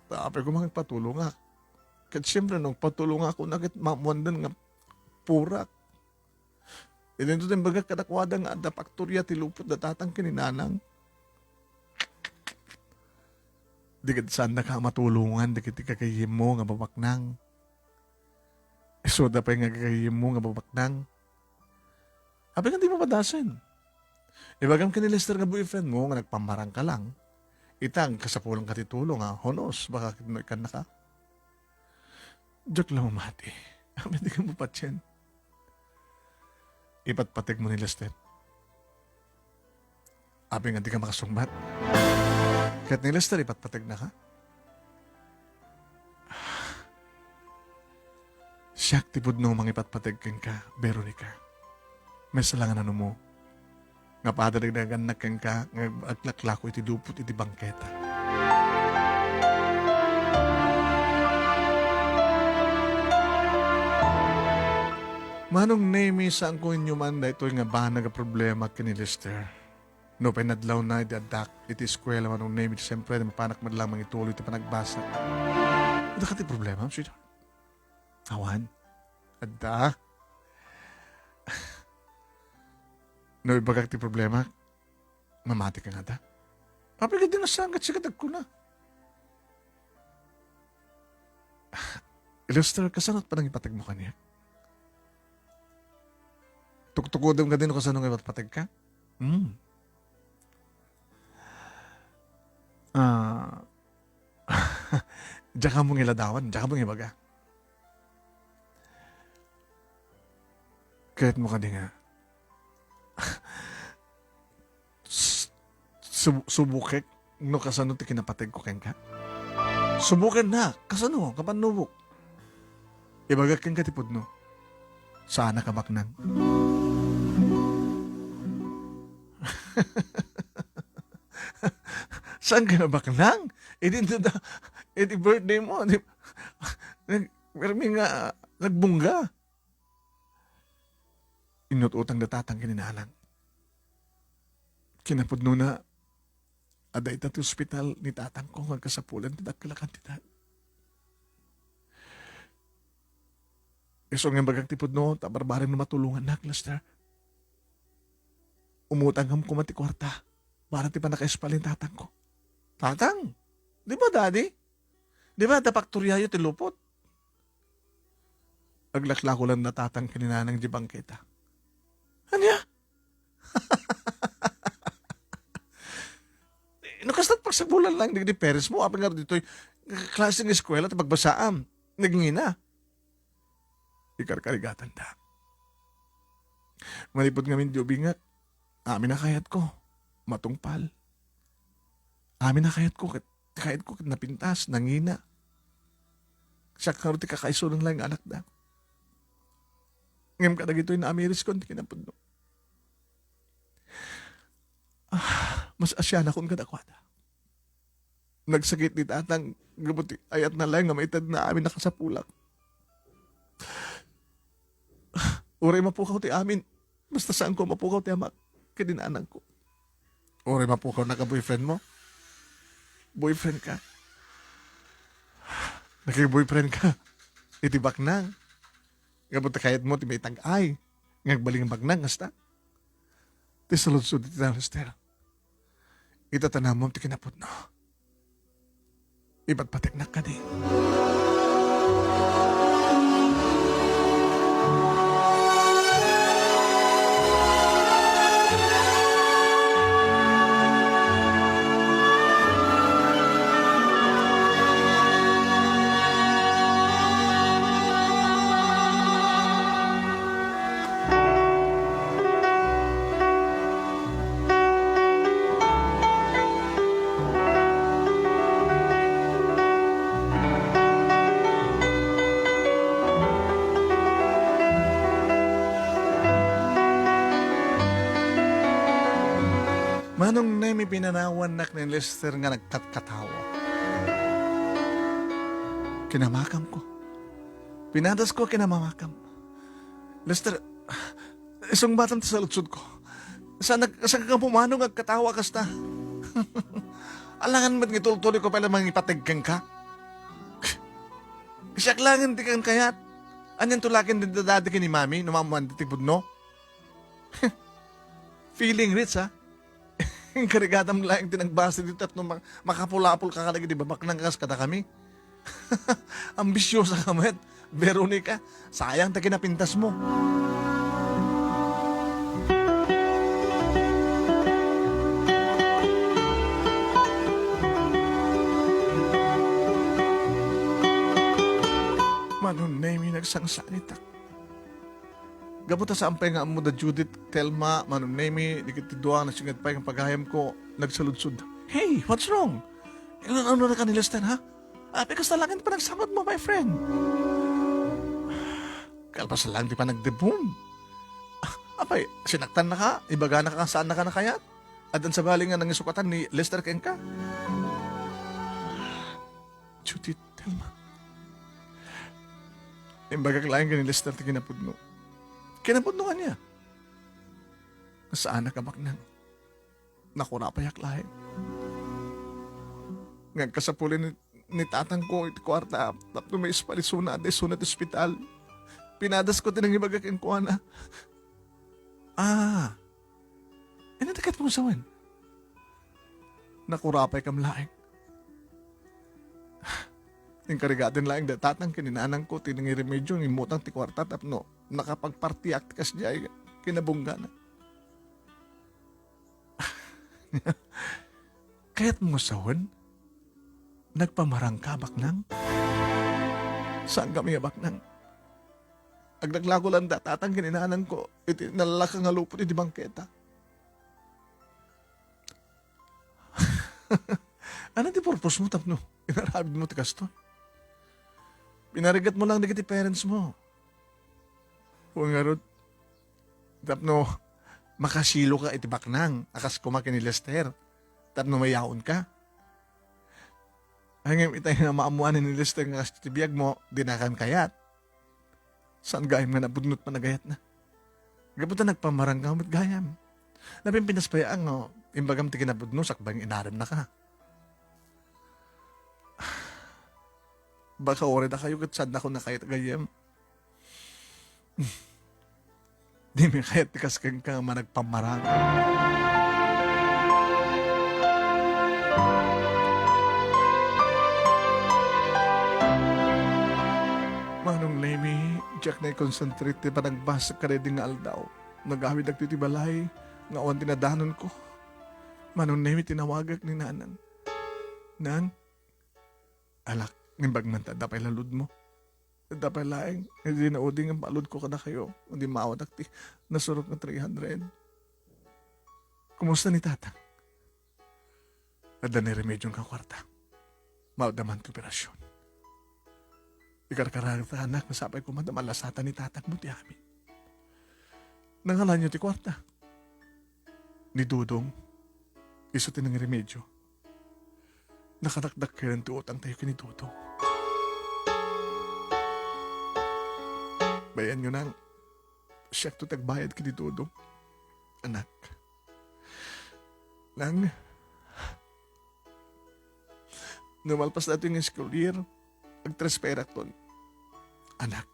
Apay, koma nga agpatulongak. Ket siempre, no agpatulongak, kuna ket maammoandan nga purak. Idinto ti imbagak kadakuada nga adda paktoria ti lupot da tatang ken ni nanang. Di ket saannaka a matulongan dagiti gagayyemmo nga babaknang. Isuda pay nga gagayyemmo nga babaknang. Apay nga dimo padasen? Ibagam ken ni Lester nga boyfriend mo nga nagpammarangka lang. Ita, agkasapulanka ti tulong, a. Who knows, baka ket no ikkannaka. Diak la mamati. Apay, dika mapatien. Ipatpateg mo ni Lester. Apay nga dika makasungbat. Ket ni Lester, ipatpategna ka. Siak ti pudno mangipatpateg kenka, Veronica. Mesa la nga nanumo. Nga padadagdagannak kenka nga aglaklako iti lupot iti bangketa. Manong Nemi, saanko inyoman daytoy nga banag a problema ken ni Lester. No pay nadlawna idi addak iti eskuela, Manong Nemi, siyempre, mapanak met lang mangituloy ti panagbasa. Adda kadi problema, sweetheart? Awan. Adda. No ibagak ti problema, mamati ka ngata. Apay, kadi nga saan ket sika ti agkuna? Lester, kasano ti panangipateg mo kaniak? Tuktukodem kadi no kasano nga ipatpateg ka? Hmm. Ah, diak ammo nga iladawan, diak ammo nga ibaga. Kayat mo kadi nga s-, sub-, subukek no kasano ti kinapateg ko kenka? Subuken na, kasano? Kapannubok. Ibagak kenka ti pudno. Saan a kabaknang. Saan ka nabaknang? Idi, idi birthday mo, di, nag-, pirmi nga nagbungga. Inut-utang da tatang ken ni nanang. Kinapudnona, adda ita ti ospital ni tatangko nga agkasapulan ti dakkel a kantidad. Isu nga imbagak ti pudno, ta barbarem no matulongannak, Lester. Umutangam koma ti kuarta para ti pannakaispal ni tatangko. Tatang, di ba, Daddy? Di ba, adda paktoriayo ti lupot? Aglaklako lang da tatang ken ni nanang di bangketa. Ania? Sapulan lang dagiti parents mo, apay nga ditoy klase nga eskwela ti pagbasaam. Nagngina. Ikarkarigatanda. Manipud ngamin di ubingak, amin a kayatko, matungpal. Amin a kayatko ket, kayatko ket napintas, nangina. Siak ngarud ti kakaisunan laeng nga anakda. Ngem kadagitoy naamiriskon ti kinapudno. Ah, mas asianakon kadakuada. Nagsakit ni tatang gapu ti ayatna laeng nga maitedna amin a kasapulak. Uray mapukaw ti amin, basta saanko a mapukaw ti amak ken ni nanangko. Uray mapukawnak a boyfriend mo? Boyfriend ka? Naki-boyfriend ka iti baknang? Gapu ta kayatmo ti maitag-ay nga agbalin nga baknang kasta? Ti saludsod iti Esther. Ita ta nammom ti kinapudno. Ipatpateknak kadi. Manong Nemi, pinanawannak ni Lester nga nagkatkatawa. Kinamakamko. Pinadasko a kinamamakam. Lester, isungbatam ti saludsodko. Saan, saan ka pumano nga agkatawa kasta? Alangan met nga itultuloyko pay la mangipateg kenka. Siak laeng ti kan kayat. Anian to laeng ti dadi ken ni Mami no maammoan ti pudno? Feeling rich, ha? Inkarigatam laeng ti nagbasa dita tapno ma-, makapulapol ka kadagiti babaknang kas kadakami. Ambisyosa ka met, Veronica. Sayang ta kinapintas mo. Manong Nemi, nagsangsangitak. Gapu ta saan pay nga ammo da Judith, Telma, Manong Nemi, dagiti dua nga nasinget pay nga pagayamko, nagsaludsod. Hey, what's wrong? Ano, ano na ka ni Lester, ha? Apay, kasta laeng ti panagsamatmo, my friend? Kalpasan laeng ti panagdebum. Ah, apay, sinaktan na ka? Ibagana ka nga saan na ka nakayat? Addan sabali nga nangisukatan ni Lester kenka? Judith, Telma. Imbagak laeng ken ni Lester ti kinapudno. Kinapudno kaniak. Saanak a baknang. Nakurapayak laeng. Nga agkasapulin ni, ni tatangko iti kuarta tapno maisparisona dayta isuna ti ospital. Pinadasko ti nangibaga kenkuana. Ah, Inno ti kayatmo nga sawen? Nakurapaykam laeng. Inkarigaten laeng da tatang ken ni nanangko ti nangiremedio nga immutang ti kuarta tapno nakapagpartiak ti kasdiay kinabunggana. Kayatmo nga sawen? Nagpamarangka a baknang? Saankami a baknang. Aglaglako laeng da tatang ken ni nanangko iti nalaka nga lupot iti bangketa. Ania ti purpose mo tapno inaramidmo ti kastoy? Pinarigatmo laeng dagiti parents mo. Wen ngarud, tapno makasiloka iti baknang a kas koma ken ni Lester, tapno mayaonka. Ay, ngem itay nga maammoan ni Lester nga kas ti biagmo, dinakan kayat. Saan gayam nga napudno ti panagayatna? Gapu ta nagpamarangka met gayam. Napimpinas pay nga imbagam ti kinapudno sakbay nga inaremnaka. Baka uray dakayo ket saannakon a kayat gayam. Dimi kayat ti kas kenka nga managpamarang. Manong Nemi, diak naikonsentrate ti panagbasek kadaydi nga aldaw. Nagawidak ti balay nga awan ti nadanonko. Manong Nemi, tinawagak ni Nanang. Nang, alak, naimbag man ta, adda pay la load mo. Adda pay laeng, idi naudi nga baludko kadakayo, idi maawatak ti nasurok nga three hundred. Kumusta ni Tatang? Adda ni remedyo nga kuarta. Maawat man ti operasyon. Ikarkarata, anak, nga sapay koma ta malasatan ni Tatang mo ti amin. Nangalanyo ti kuarta. Ni Dodong, isu ti nangiremedyo. Nakadakdakkel ti utang tayo ken ni Dodong. Bayan nyo nang, siak to ti agbayad ken ni Dodong. Anak. Nang, no malpas datoy nga school year, agtransferakton. Anak.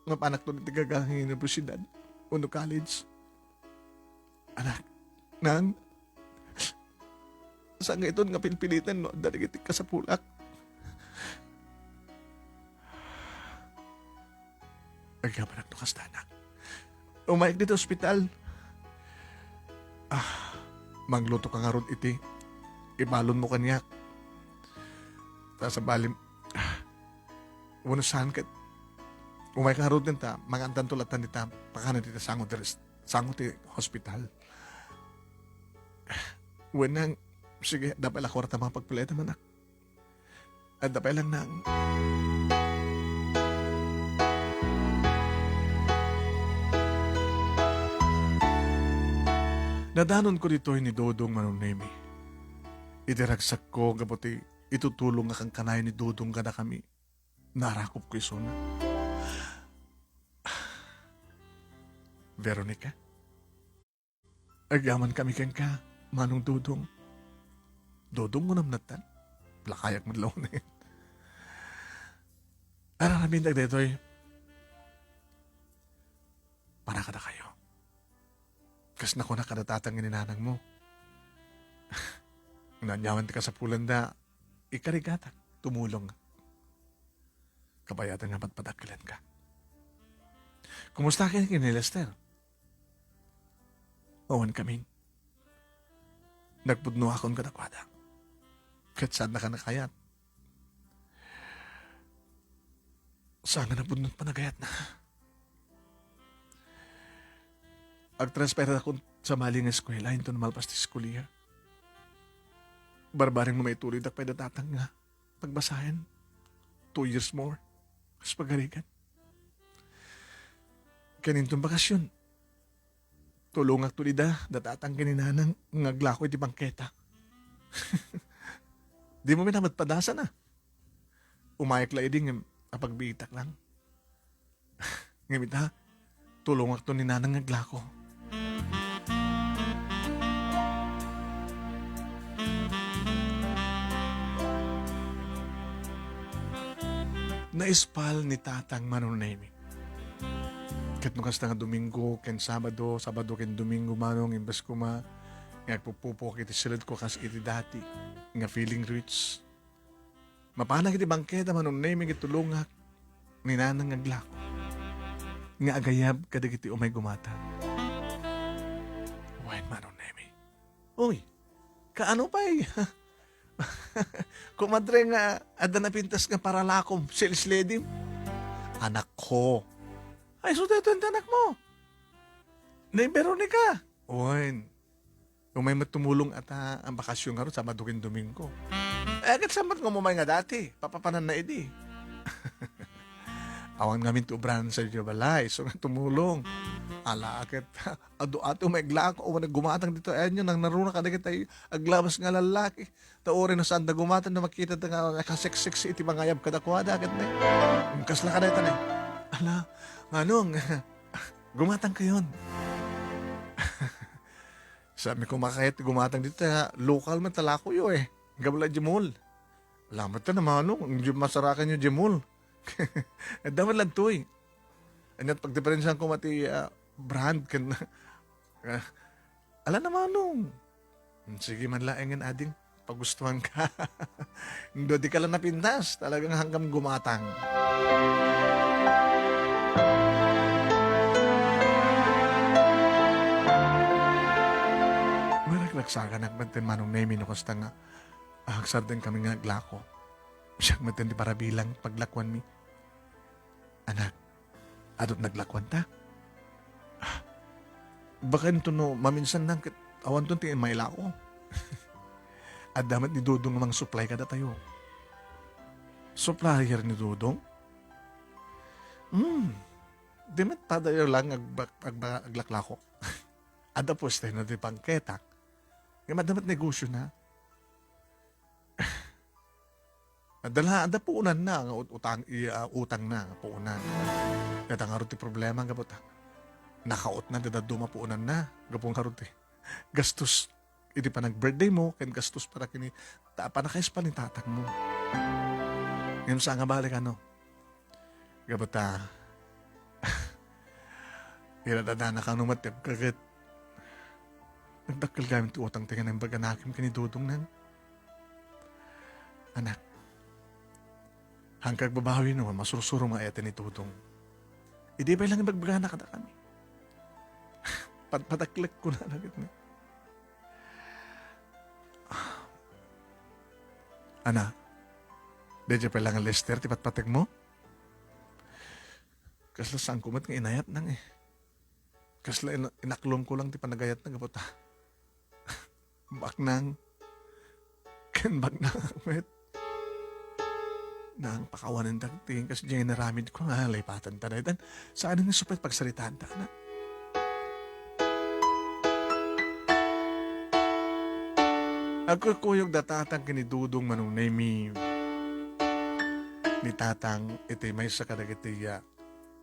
Mapanakton iti gagangay nga universidad wenno college. Anak. Nang, saan nga iton nga pilpilitan no adda dagiti kasapulak? Agyamanak no kasta, anak. Umayek ditoy ospital. Ah, mangluto ka ngarud iti ibalon mo kaniak. Ta sabali, ah, wano saan ket umayek ka ngarud ta mangantanto latta dita pakanen dita sango ti res-, sango ti hospital. Wenang, sige, adda pay la kuarta mapagpilitam, anak. Adda pay lang nang. Nadanonko ditoy ni Dodong, Manong Nemi. Iti ragsakko gapu ti itutulong nga kankanayon ni Dodong kadakami, narakopko isuna. Veronica? Agyamankami kenka, Manong Dodong. Dodong mo namnatan? Lakayak man law na yun. Ar-aramidek daytoy para kadakayo. Kas nakuna kada tatang ni nanang mo. Naanyawan ti kasapulanda, ikarigatak, tumulong. Kabayatan nga patpadakkelanka. Kumusta ken ni Lester? Awan kamin. Nagpudnoakon kadakuada. Ket saannaka nakayat. Saan nga napudno ti panagayatna? Agtransferakon sabali nga eskuela inton malpas ti school year. Barbareng no maituliddak pay da tatang nga pagbasaen. Two years more. Kas pagarigan. Ken inton bakasyon, tulongakto dida, da tatang ken ni nanang nga aglako iti bangketa. Dimo met a madpadasana. Umayek la idi ngem apagbiitak lang. Ngem ita, tulongakto ni nanang nga aglako. Naispal ni Tatang, Manong Nemi. Ket no kasta nga Domingo ken Sabado, Sabado ken Domingo, Manong, imbes koma nga agpupupok iti siledko kas iti dati nga feeling rich, mapanak iti bangketa, Manong Nemi, ket tulongak ni Nanang nga aglako nga agayab kadagiti umay gumatang. Wen, Manong Nemi. Uy, kaano pay? Kumadre nga adda napintas nga paralakom, sales lady? Anakko. Ay, isu daytoy ti anakmo. Ni Veronica. Wen. Umay met tumulong ata a bakasyon ngarud, Sabado ken Domingo. Eh, ket saan met nga umay nga dati? Papapananna idi. Awan ngamin ti ubranan sadiay balay, isu nga tumulong. Ala, ket adu ati umay aglako, awan naggumatang ditoy, ayanyo, nangnaruna kadagiti aglabas nga lallaki. Ta uray no saanda gumatang, no makitata nga nakaseksek iti mangayab kadakuada, ket ne, kasla kadayta ne. Ala, Manong, gumatangkayon. Saanmi koma kayat ti gumatang dita, lokal met ti lakoyo eh. Gapu la idiay mall. Ala met ta, Manong, idiay masarakanyo idiay mall. Adda met la ditoy. Ania ti pagdiperensiaanko met ti, ah, brand ken, ah, ala na, Manong. Hmm, sige man laengen, ading. Pagustuhanka. No di ka la napintas, talagang hanggang gumatang. Maragragsakanak met ti Manong Nemi no kasta nga Agsardeng kami nga aglako. Siak met ti parabilang paglakuanmi. Anak, adu't naglakuanta? Ah, baka inton no maminsan lang ket awanton ti mailako. Adda met ni Dodong nga mangsupply kadatayo. Supplier ni Dodong? Hmm. Di met padayo lang agba-, agba-, aglaklako. Adda puestona ti bangketa. Ngem adda met negosio na. Adda la, adda puonanna nga ut-, utang, i-, ah, utangna nga puonan. Dayta ngarud ti problema, gapu ta nakautna ti dadduma puonanna. Gapu ngarud ti gastos iti panag-birthday mo, ken gastos para kini, ta, panakaispan ni tatangmo. Ngem saan nga balik, ano? Gapu ta, ila dadana kano met ti agkaket. Nagdakkel gayam ti utang ti nga naimbag a nakem ken ni Dodong, Nang. Anak, haanka agbabawi no masursuro nga ayaten ni Dodong. Idi pay lang ibagbagana kadakami. Pat-, padaklek kunana ket ni. Anak, daydiay pay lang nga Lester ti patpategmo? Kasla saanko met nga inayat, Nang, eh. Kasla ina-, inaklomko lang ti panagayatna gapu ta baknang ken baknang met. Nang, pakawanen dagiti kasdiay nga inaramidko nga laipatanta daytan. Saan nga supay pagsaritaanta, anak? Agkuykuyogda tatang ken ni Dodong, Manong Nemy. Ni tatang iti maysa kadagiti, ah,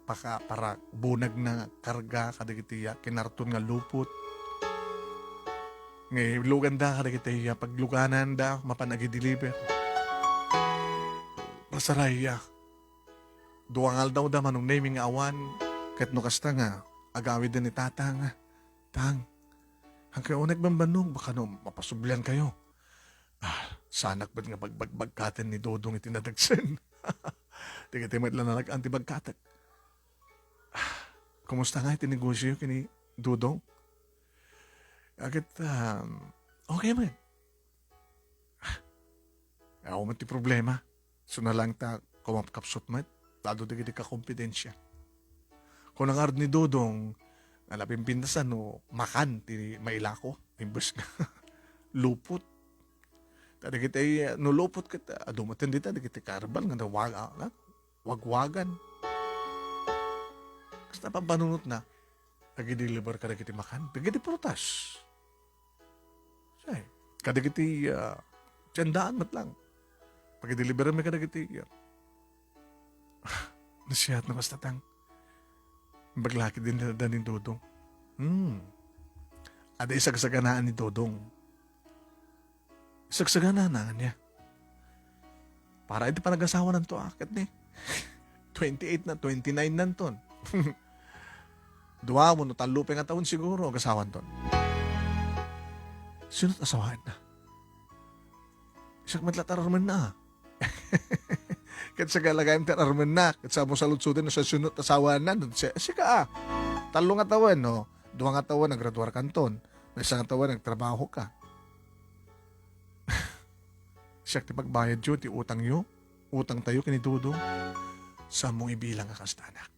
paka-, para bunagna nga karga kadagiti, ah, kinarton nga lupot. Nga iluganda kadagiti, ah, paglugananda mapan agi-deliver. Pasaray, ah, dua nga aldawda, Manong Nemy, nga awan. Ket no kasta nga agawiden ni tatang, "Tang, haankayo unay agbanbannog, baka no mapasubliankayo." Ah, saanak met nga pagbagbagkaten ni Dodong iti nadagsen. Dagiti met la nalagyan ti bagkatek. Ah, kumusta nga iti negosyo ken ni Dodong? Ket, um, okay met. Ah, awan met ti problema. Isu na lang ta kumapkapsut met, adu dagiti kakompidensial. Kuna ngarud ni Dodong, nga napimpintas no makan ti mailako, imbes nga lupot. Ta dagiti, no lupot ket, adu met dita, dagiti karbal nga nawag-, ah, wagwagan. Kasta pampanunotna, agi-deliver kadagiti makan, dagiti prutas. Say, kadagiti, ah, tiendaan met lang. Pagideliveranmi kadagiti, ah, nasihat no kasta, Tang. Imbag la ketdin da ni Dodong. Hmm. Adda isagsaganaan ni Dodong. Isagsaganaan ania? Para iti panagasawananto, ah, ket ni twenty-eight na, twenty-nine nanton. Dua wenno tallo pay nga tawen siguro, agasawanton. Sino't asawaenna? Siak met la ti ararmenna, ah. Ket sagalagaem ti ararmenna, ket sa mo saludsodin no siasino't asawaenna, no si-, sika, ah. Tallo nga tawen, no? Dua nga tawen, naggraduar kanton. Maysa nga tawen, nagtrabaho ka. Siak ti pagbayadyo ti utangyo, utangtayo ken ni Dodong. Saanmo ibilang a kasta, anak.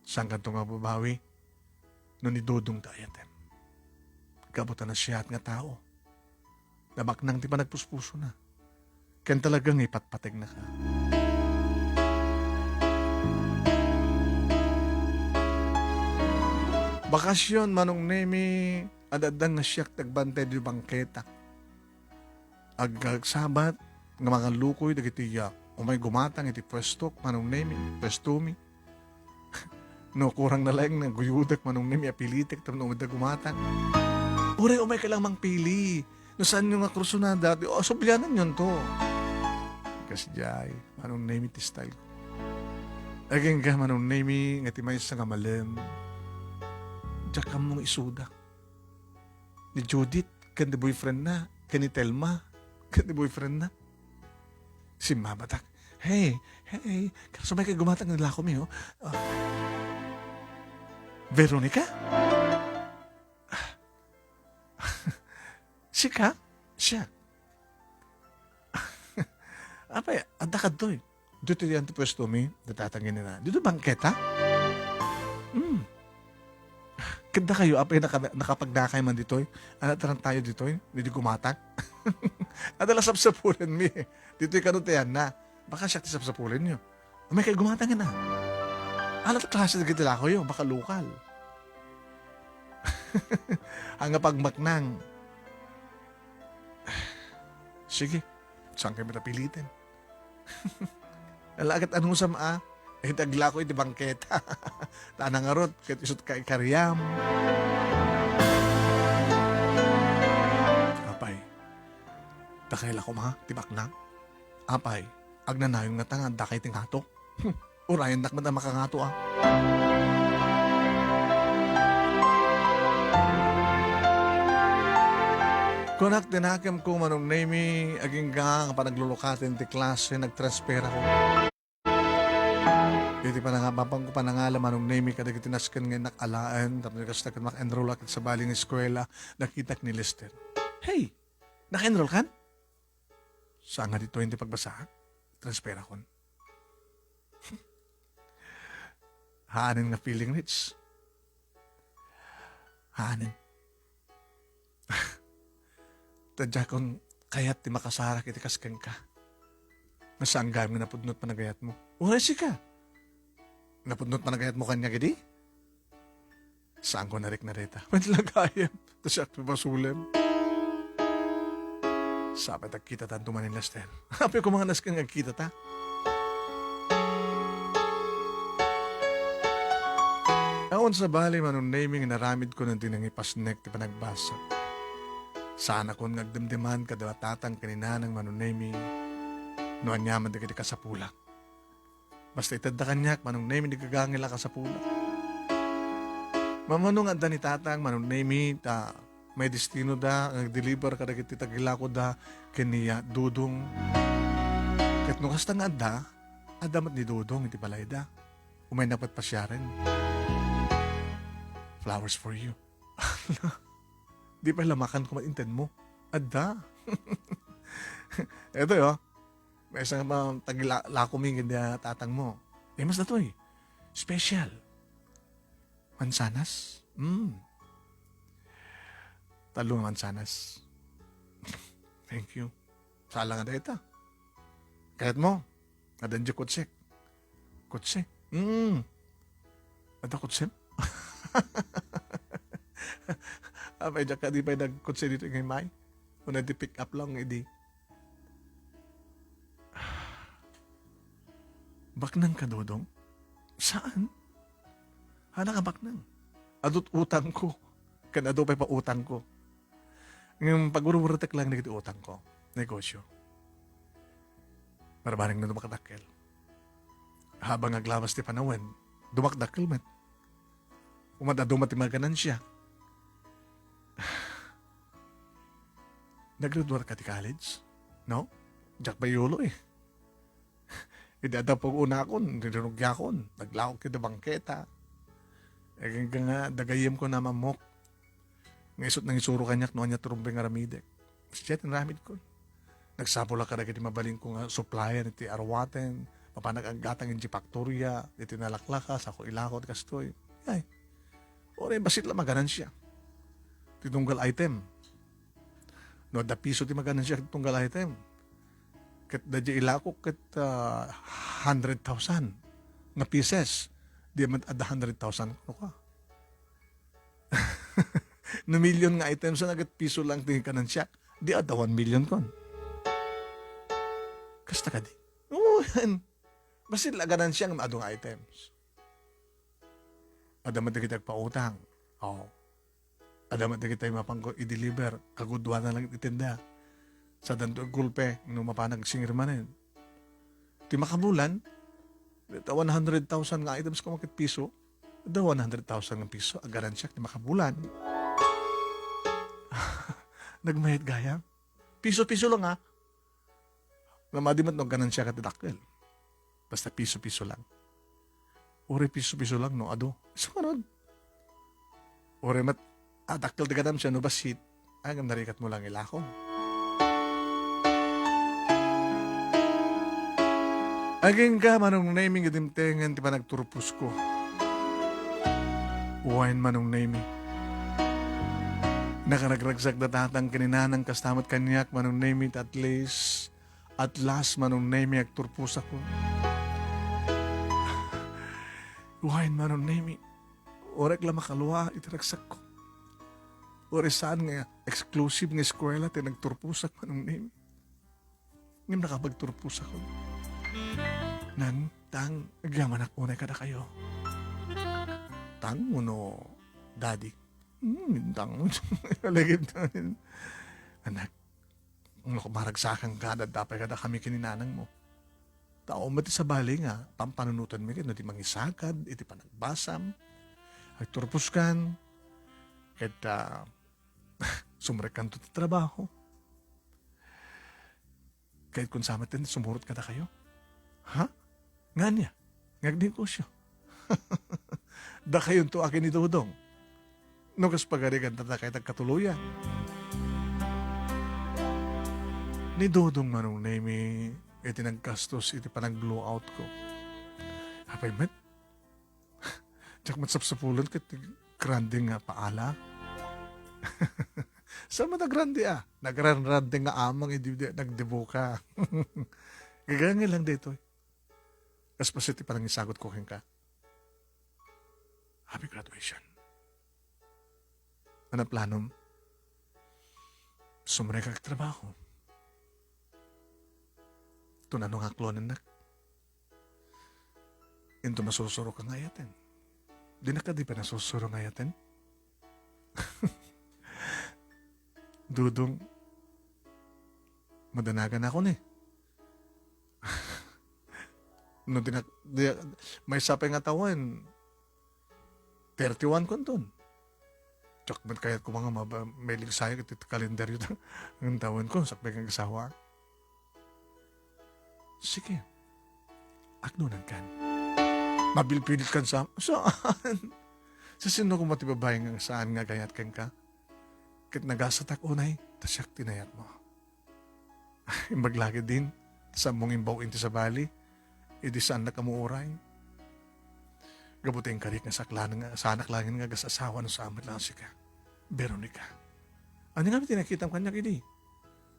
Saankanto nga mababawi no ni Dodong ti ayatem? Gapu ta nasiat nga tao. Nabaknang ti panagpuspusona. Ken talaga nga ipatpategnaka. Bakasyon, Manong Nemy, ad-adda nga siak ti agbantay iti bangketa. Ag-, agsabat nga mangallukoy dagiti, ah, umay gumatang iti puestok, Manong Nemy, puestomi. No, kurang na laeng nga guyodek, Manong Nemy, a pilitek tapno umay da gumatang. Uray umayka lang mangpili. No saanyo nga kursunada, di, o, subliananyonto. Kasdiay, Manong Nemy ti style ko. Agingga, Manong Nemy, nga ti maysa nga malem, diak ammo nga isuda. Ni Judith, ken ni boyfriendna, ken ni Telma, ken ni boyfriendna. Simmabatak. "Hey, hey, kas umayka gumatang, nilako mi, oh." Ah. "Veronica?" "Sika?" "Siak." Apay, adda kadtoy. Ditoy diay ti puestomi, dita tanginina. Ditoy bangketa? Hmm. Ket dakayo, apay, naka-, nakapagnakay man ditoy? Ania ti rantayo ditoy? Ditoy gumatang? Adda la sapsapulenmi. Ditoy kano ti ayanna. Baka siak ti sapsapulenyo. Umaykay gumatang ina. Ala ti klase dagiti lakoyo, baka lokal. Ania pagmaknang. Sige, saan kayo matapiliten? Ala ket anusam a, eh, aglako iti bangketa. Ta nangarot, ket isut' ka ikariam. Apay, dakay la koma ti baknang? Apay, agnanayon ngata nga adda kay ti ngato? Urayennak met a makangato a. Kunak ti nakemko, Manong Nemy, agingga nga panaglulukaten ti klase, nagtransferako. Iti pananga-, mapanko panangala, Manong Nemy, kadagiti nasken nga innak alaen, tapno kasta ket mak-enrollak iti sabali nga eskuela, nakitak ni Lester. Hey! Naka-enroll kan? Saan nga ditoy ti pagbasaak? Transferakon. Haanen nga feeling, Rich. Haanen. Ta diakon kayat ti makasarak iti kas kenka. Nga saan gayam nga napudno ti panagayatmo. Uray sika. Napudno ti panagayatmo kaniak idi? Saanko narikna dayta. Wen la gayam. Ta siak ti basolem. Sapay ta agkitatanto manen, Lester. Apay koma nga nasken nga agkitata. Awan sabali, Manong Nemy, nga inaramidko no di nangipasnek ti panagbasa. Saanakon nga agdemdeman kada tatang ken inanang, Manong Nemy, no aniaman dagiti kasapulak. Basta itedda kaniak, Manong Nemy, ti gagangil a kasapulak. Mamano nga adda ni tatang, Manong Nemy, ta may destinoda nga agdeliver kadagiti tagilakoda ken ni, ah, Dodong. Ket no kasta nga adda, adda met ni Dodong iti balayda. Umaynak met pasiaren. Flowers for you. Di pay la makanko met intedmo. Adda. Eto, oh. Maysa nga tagila-, lakomi ken ni tatangmo. Eh, mas datoy. Special. Mansanas? Mm. Tallo nga mansanas. Thank you. Saan nga dayta. Kayatmo? Adda diay kutsek. Kutse? Mm. Adda kutsem? Apay, diak kadi pay nagkutse ditoy ngay may? Una ti pick up lang idi. Baknang ka, Dodong? Saan? Haan a baknang? Adu't utangko. Ken adu pay pautangko. Ngem pagururtek lang dagiti utangko. Negosyo. Barbareng no dumakdakkel. Habang aglabas ti panawen, dumakdakkel met. Umat-adu met ti maganansia. Naggraduar ka ti college? No? Diak pay ulo eh. Idi adda pag-unakon, rinugiakon, naglawag iti bangketa. Agingga nga, dagayemko a maammok. Nga isut' nangisuro kaniak no ania ti rumbeng nga aramidek. Siak ti inaramidko. Nagsapulak kadagiti mabalinko nga supplyan iti aruaten, mapanak aggatang idiay faktoria, iti nalaklaka, sako ilako ti kastoy. Ay, uray bassit la maganansia. Ti tunggal item. No adda piso ti maganansia iti tunggal item, ket daydiay ilako ket, ah, hundred thousand nga pieces. Di met adda hundred thousand, no ka? No million nga items na ket piso lang ti ganansiak, di adda one million kon. Kasta kadi? Oo, yan. Bassit la ganansia nga adu nga items. Adda met dagiti agpautang. Oo. Adda met dagiti mapanko i-deliver, kagudoanna lang iti tenda. Sadanto aggulpe, no mapan agsingir manen. Ti makabulan, ta one hundred thousand nga items koma ket piso, adda one hundred thousand nga piso, agaransiak ti makabulan. Nagmayat gayam. Piso-piso lang, ah. Namadi met no ganansiak ti dakkel. Basta piso-piso lang. Uray piso-piso lang, no adu. Isu kano? Uray met, ah, dakkel ti ganansiak no bassit. Ay, ngem narikatmo lang ilako. Agingga, Manong Nemy, nga dimtengen ti panagturposko. Wen, Manong Nemy, nakaragragsak da tatang ken ni nanang, kasta met kaniak, Manong Nemy, ta at least, at last, Manong Nemy, agturposakon. Wen, Manong Nemy, uray la makalua iti ragsakko. Uray saan nga exclusive nga eskuela ti nagturposak, Manong Nemy. Ngem nakapagturposakon. Nang, tang, agyamanak unay kadakayo. Tang wenno daddy? Hmm, tang. Lagip na. Anak, no maragsakan ka, adda pay kadakami ken ni nanangmo. Tao met ti sabali nga pampanunotanmi ket no di mangisagad iti panagbasam, agturposkan, ket, ah, sumrekkanto ti trabaho. Kayatko sa met sumurot kadakayo. Ha? Nga ania? Nga agnegosyo? Dakayonto a ken ni Dodong. No kas pagarigan ta dakay agkatuloyan. Ni Dodong, Manong Nemy, iti naggastos iti panag-blowout ko. Apay met? Diak met sapsapulan ket grande nga paala. Saan met a grande a? Nagrangrande nga amang idi nagdibuka. Gagangay lang daytoy. Kas paset ti panangisagut ko kenka. Happy graduation. Ano planom? Sumrekak trabaho. Tun ano nga aklonennak? Into masursuroka nga ayaten. Dinak kadi pay nasursuro nga ayaten? Dodong, madanagan ako ni. No, dinak, di, maysa pay nga tawen, thirty-one kunton. Diak met kayat ko nga maba-, mailigsayo iti kalendaryo ta. Ang tawen ko, sakbay nga asawa. Sige. Agnunan kan. Mabilpilit kan sa, saan? Sa sino ko matibabayan nga saan nga gayat kenka? Ket nagasatak unay, ta siak ti nayatmo. Imbag lagi din, ta sammong imbaw inti sabali, idi saannak a muuray. Gapu ta inkarik nga saklan nga, saanak laeng nga agas-asawa no saan met lang sika. Veronica. Ania nga ti nakitam kaniak idi?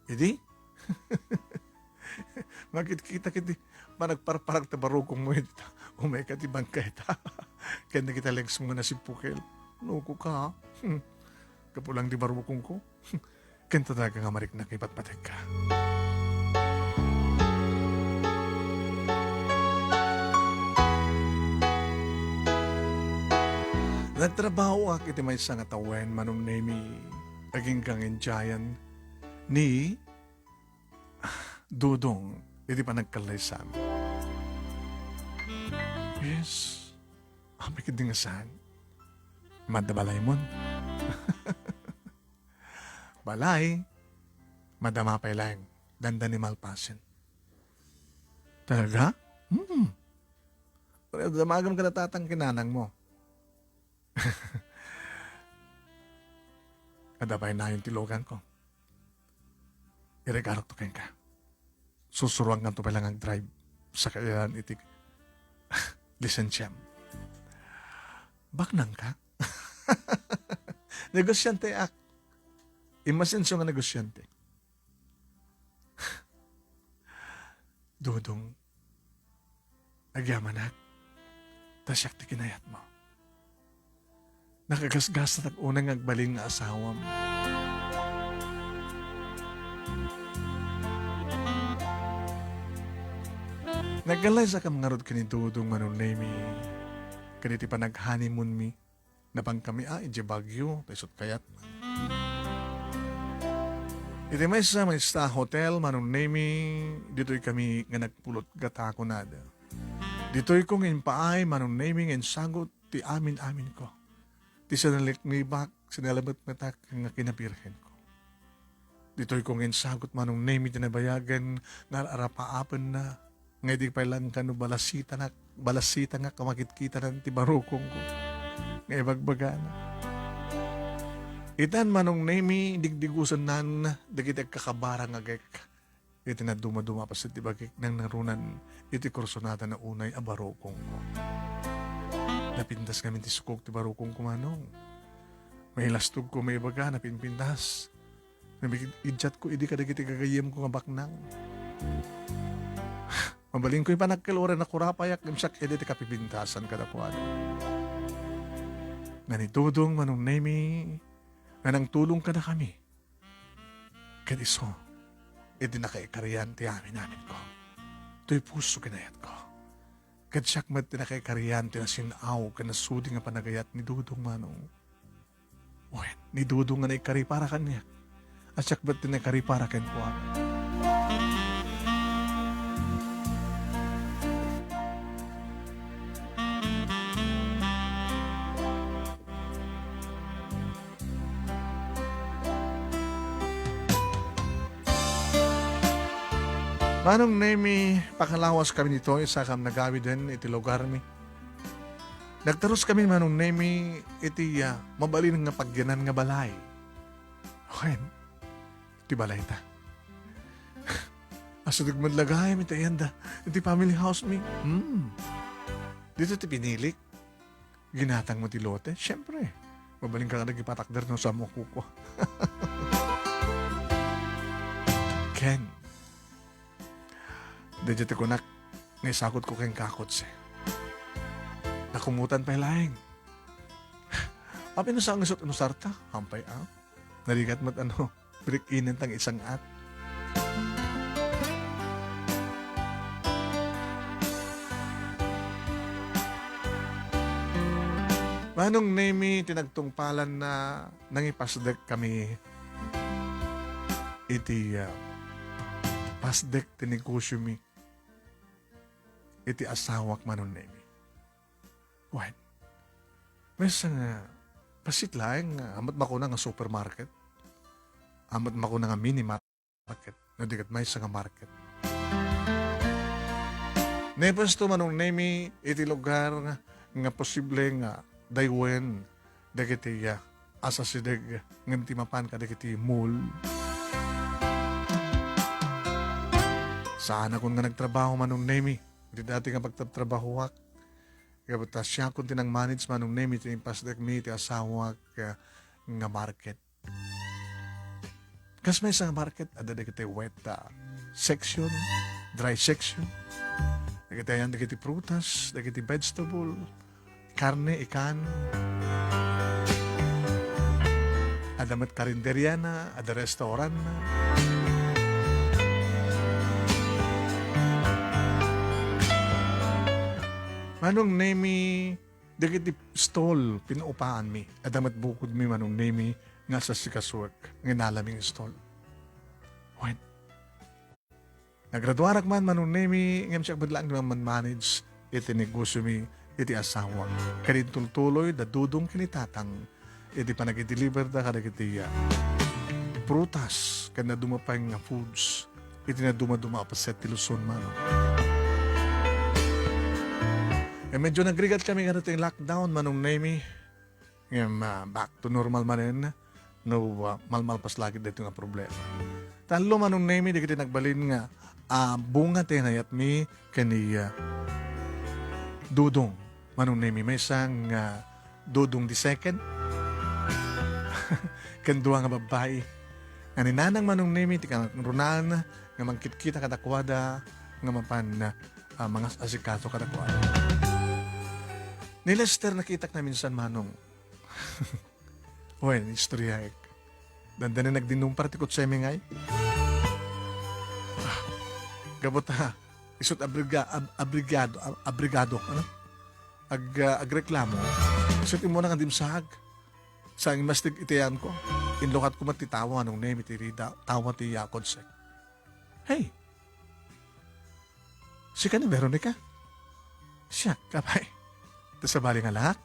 Idi? Makitkita ket di, managparparag ta barukongmo idi ta, umay ka ti bangkay ta. Ken dagiti legs mo nga nasippukel. Nuko ka, ha? Gapu lang di barukongko. Ken talaga nga mariknak nga ipatpatekka. Nagtrabahoak iti maysa nga tawen, Manong Nemy, agingga nga Indian ni Dodong iti panagkallaysami. Yes. Apay ket di nga saan? Madda balaymon. Balay, madama pay laeng, dandani malpasen. Talaga? Hmm. Damagam kada tatang ken nanang mo. Adda pay nayon ti luganko. Iregalok to kenka. Susuroankanto pay lang agdrive sa kailan iti lisensiam. Baknang ka? Negosyante ak. Imasenso nga negosyante. Dodong, agyamanak, ta siak ti kinayatmo. Nakagasgasatak unay nga agbalin nga asawam. Nagkallaysakam ngarud ken ni Dodong, Manong Nemy, ken iti panag-honeymoonmi, napankami a idiay Baguio, ta isut' kayat. Iti maysa nga star hotel, Manong Nemy, ditoy kami nga nagpulot gata kunada. Ditoy ko nga impaay, Manong Nemy, nga insagut ti amin-aminko. Ti sinaliknibak, sinalametmetak nga kinabirhenko. Ditoy ko nga insagut, Manong Nemy, ti nabayagen nga ar-arapaapenna, nga idi pay lang kano balasitanak, balasitangak a makitkitanan ti barukongko nga ibagbagana. Itan, Manong Nemy, digdigusennan dagiti agkakabara nga agek. iti nadduma-duma a paset ti bagik, nangnarunan iti kursunada na unay a barukongko. Napintas ngamin ti sukog ti barukongko, Manong. Mailastogko, maibaga, napinpintas. Namigiddiatko idi kadagiti gagayyemko nga baknang. Mabalinko panagkel uray nakurapayak ngem siak idi ti kapipintasan kadakuada. Nga ni Dodong, Manong Nemy, nga nangtulong kadakami. Ket isu, iti nakaikarian ti amin-aminko. Toy puso kinayatko. Ket siak met ti nakaikarian ti nasin-aw ken nasudi nga panagayat ni Dodong, Manong. Wen, ni Dodong nga naikari para kaniak. A siak met ti naikari para kenkuana. Manong Nemy, pakalawas kami ditoy, sakam nagawiden iti lugarmi. Nagtarus kami, Manong Nemy, iti, ah, mabalin nga pagyanan nga balay. Wen, ti balay ta. Asideg met la gayam iti ayanda, iti family house mi. Hmm. Dito ti pinilik. Ginatang mo ti lote? Siyempre. Mabalin ka nga nagipatakder no sa mo kuko. Ken. Daydiay ti kunak, nga isakot ko ken kakotse. Nakumutan pay laeng. Apay no saan nga isut inusarta? Hampay a. Narigat met ano, break-in-en ta nga isangat. Manong Nemy, ti nagtungpalan na nangipasdek kami iti, ah, pasdek ti negosyo mi iti asawak, Manong Nemy. Wen, maysa nga, pasit laeng nga, amat makuna nga supermarket. Amat makuna nga mini market. No di ket maysa nga market. Napasto, Manong Nemy, iti lugar nga, nga posible nga daywen dagiti, ah, asasideg ngem ti mapan kadagiti mall. Saanakon nga nagtrabaho, Manong Nemy, iti dati nga pagtatrabahoak. Gapu ta siakon ti nang-manage, Manong Nemy, ti impasdek mi ti asawak, ah, nga market. Kas maysa nga market, adda dagiti wet, ah, section, dry section. Dagiti ayan dagiti prutas, dagiti vegetable, karne, ikan. Adda met karinderiana, adda restaurantna. Manong Nemy, dagiti stall, pinaupaanmi. Adda met bukodmi, Manong Nemy, nga sasikasuek nga inalami nga stall. Wen. Nagraduarak man, Manong Nemy, ngem siak met laeng ti man-manage iti negosyo mi iti asawak. Ken intultuloy da Dodong ken ni Tatang iti panagideliver da kadagiti, ah, prutas ken dadduma pay nga foods iti nadduma-duma a paset ti Luzon, Manong. Eh, medyo nagrigat kami kada ti lockdown, Manong Nemy. Ngem, ah, back to normal manen, no, ah, malmalpas lagi daytoy nga problema. Tallo, Manong Nemy, dagiti nagbalin nga, ah, bunga ti nayatmi ken ni, ah, Dodong. Manong Nemy, maysa nga Dodong the second. Ken dua nga babbai. Nga ni Nanang, Manong Nemy, ti kangrunan nga mangkitkita kadakuada nga mapan, ah, mangas-asikaso kadakuada. Ni Lester, nakitak na minsan, Manong. Wen, istoryaek. Dandani nagdinumpar ti kotsemi ngay. Ah, gapu ta, isut abriga-, ab-, abrigado, ab-, abrigado, ano? Ag-, ah, agreklamo. Isut immuna nga dimsaag. Sa imastig iti ayanko, inlukatko met ti tawa, Manong Nemy, ti rida, tawa ti yakodsek. Hey! Sika ni Veronica? Siak, apay. Ta sabali nga laak?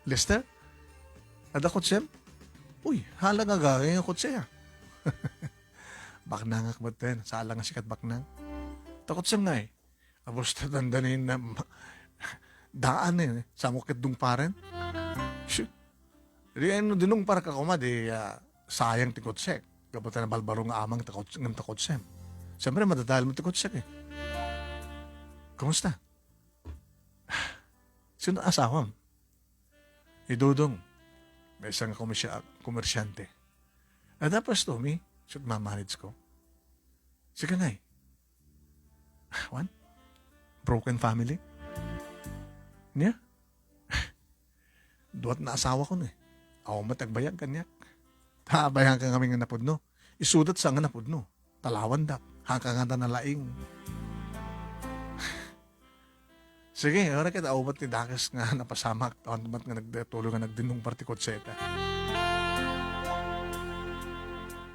Lester? Adda kotsem? Uy, hala nga gagay nga kotse, ah. Baknangak met ten, sala nga sikat baknang. Ta kotsem ngay. Abus ta dandanin na ma-, daan, eh. Samok ket dungparen. Shit. Di, ano, dinungpar ka koma, di, ah, sayang ti kotsek. Gapu ta nabalbaro nga amang ta kots-, ngem ta kotsem. Siyempre, madadael met ti kotsek, eh. Kumusta? Sino asawam? Ni Dodong. Maysa nga komisya-, komersyante. Adda pay Tommy, siak mamanage ko. Sika ngay. Wan? Broken family? Nia? Duat nga asawa ko ni. Awan met agbayag kaniak. Ta, abayanka ngamin nga napudno. Isuda ti saan nga napudno. Talawandak. Haanka ngata nalaing. Sige, ora ket awan met ti dakes nga napasamak. Awan met nga nagtulong nga nagdinnong parti kotseta.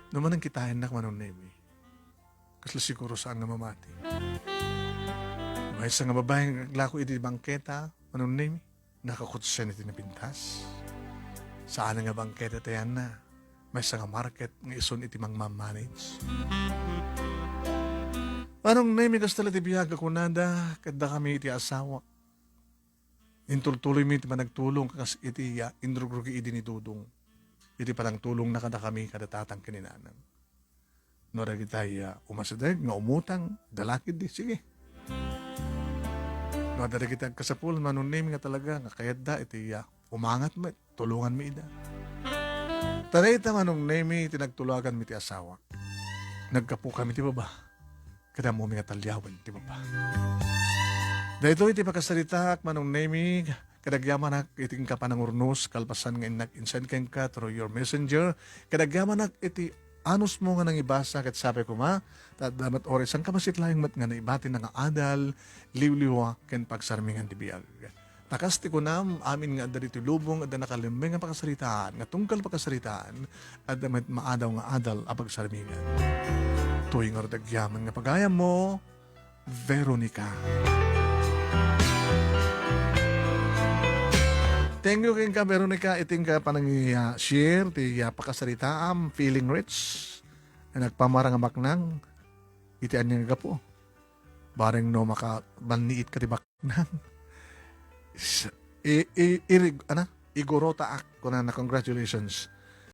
No manen kitaennak, Manong Nemi. Kasla siguro saan nga mamati. Maysa nga babae nga aglako iti bangketa, Manong Nemi, nakakotsena iti napintas. Saan nga bangketa ti ayanna. Maysa nga market nga isun iti mangmamanage. Manong Nemi, kasta la ti biag a kunada, ket dakami iti asawa. Intultuloymi iti panagtulong kas iti, ah, inrugrugi idi ni Dodong. Iti panagtulongna kadakami kada tatang ken ni nanang. No dagitay, ah, umasideg nga umutang, dalakid di, sige. No adda dagiti agkasapul, Manong Nemi, nga talaga nga kayatda iti, ah, umangat met, tulonganmi ida. Ta dayta, Manong Nemi, ti nagtulaganmi ti asawa. Naggapu kami ti baba. Ket ammomi nga taliawen ti baba. Daytoy ti pakasaritaak, Manong Nemi, kadagyamanak iti inka panangurnos, kalpasan nga innak insend kenka through your messenger, kadagyamanak iti anusmo nga nangibasa, ket sapay koma, ta adda met oras, saan ka masitlaeng met nga naibatina nga adal, liwliwa, ken pagsarmingan ti biag. Ta kas ti kunam, amin nga adda ditoy lubong, adda nakalemmeng nga pakasaritaan, nga tunggal pakasaritaan, adda met maadaw nga adal a pagsarmingan. Toy nga rudagyaman nga pagayammo, Veronica. Thank you kenka, Veronica, iti inka panangi-share ti, ah, pakasaritaam, feeling rich. Nagpamara nga baknang iti ania nga gapu. Bareng no makabanniit ka ti baknang. S-, i-, i-, irig-, ana? Igurotaak, kunana, congratulations.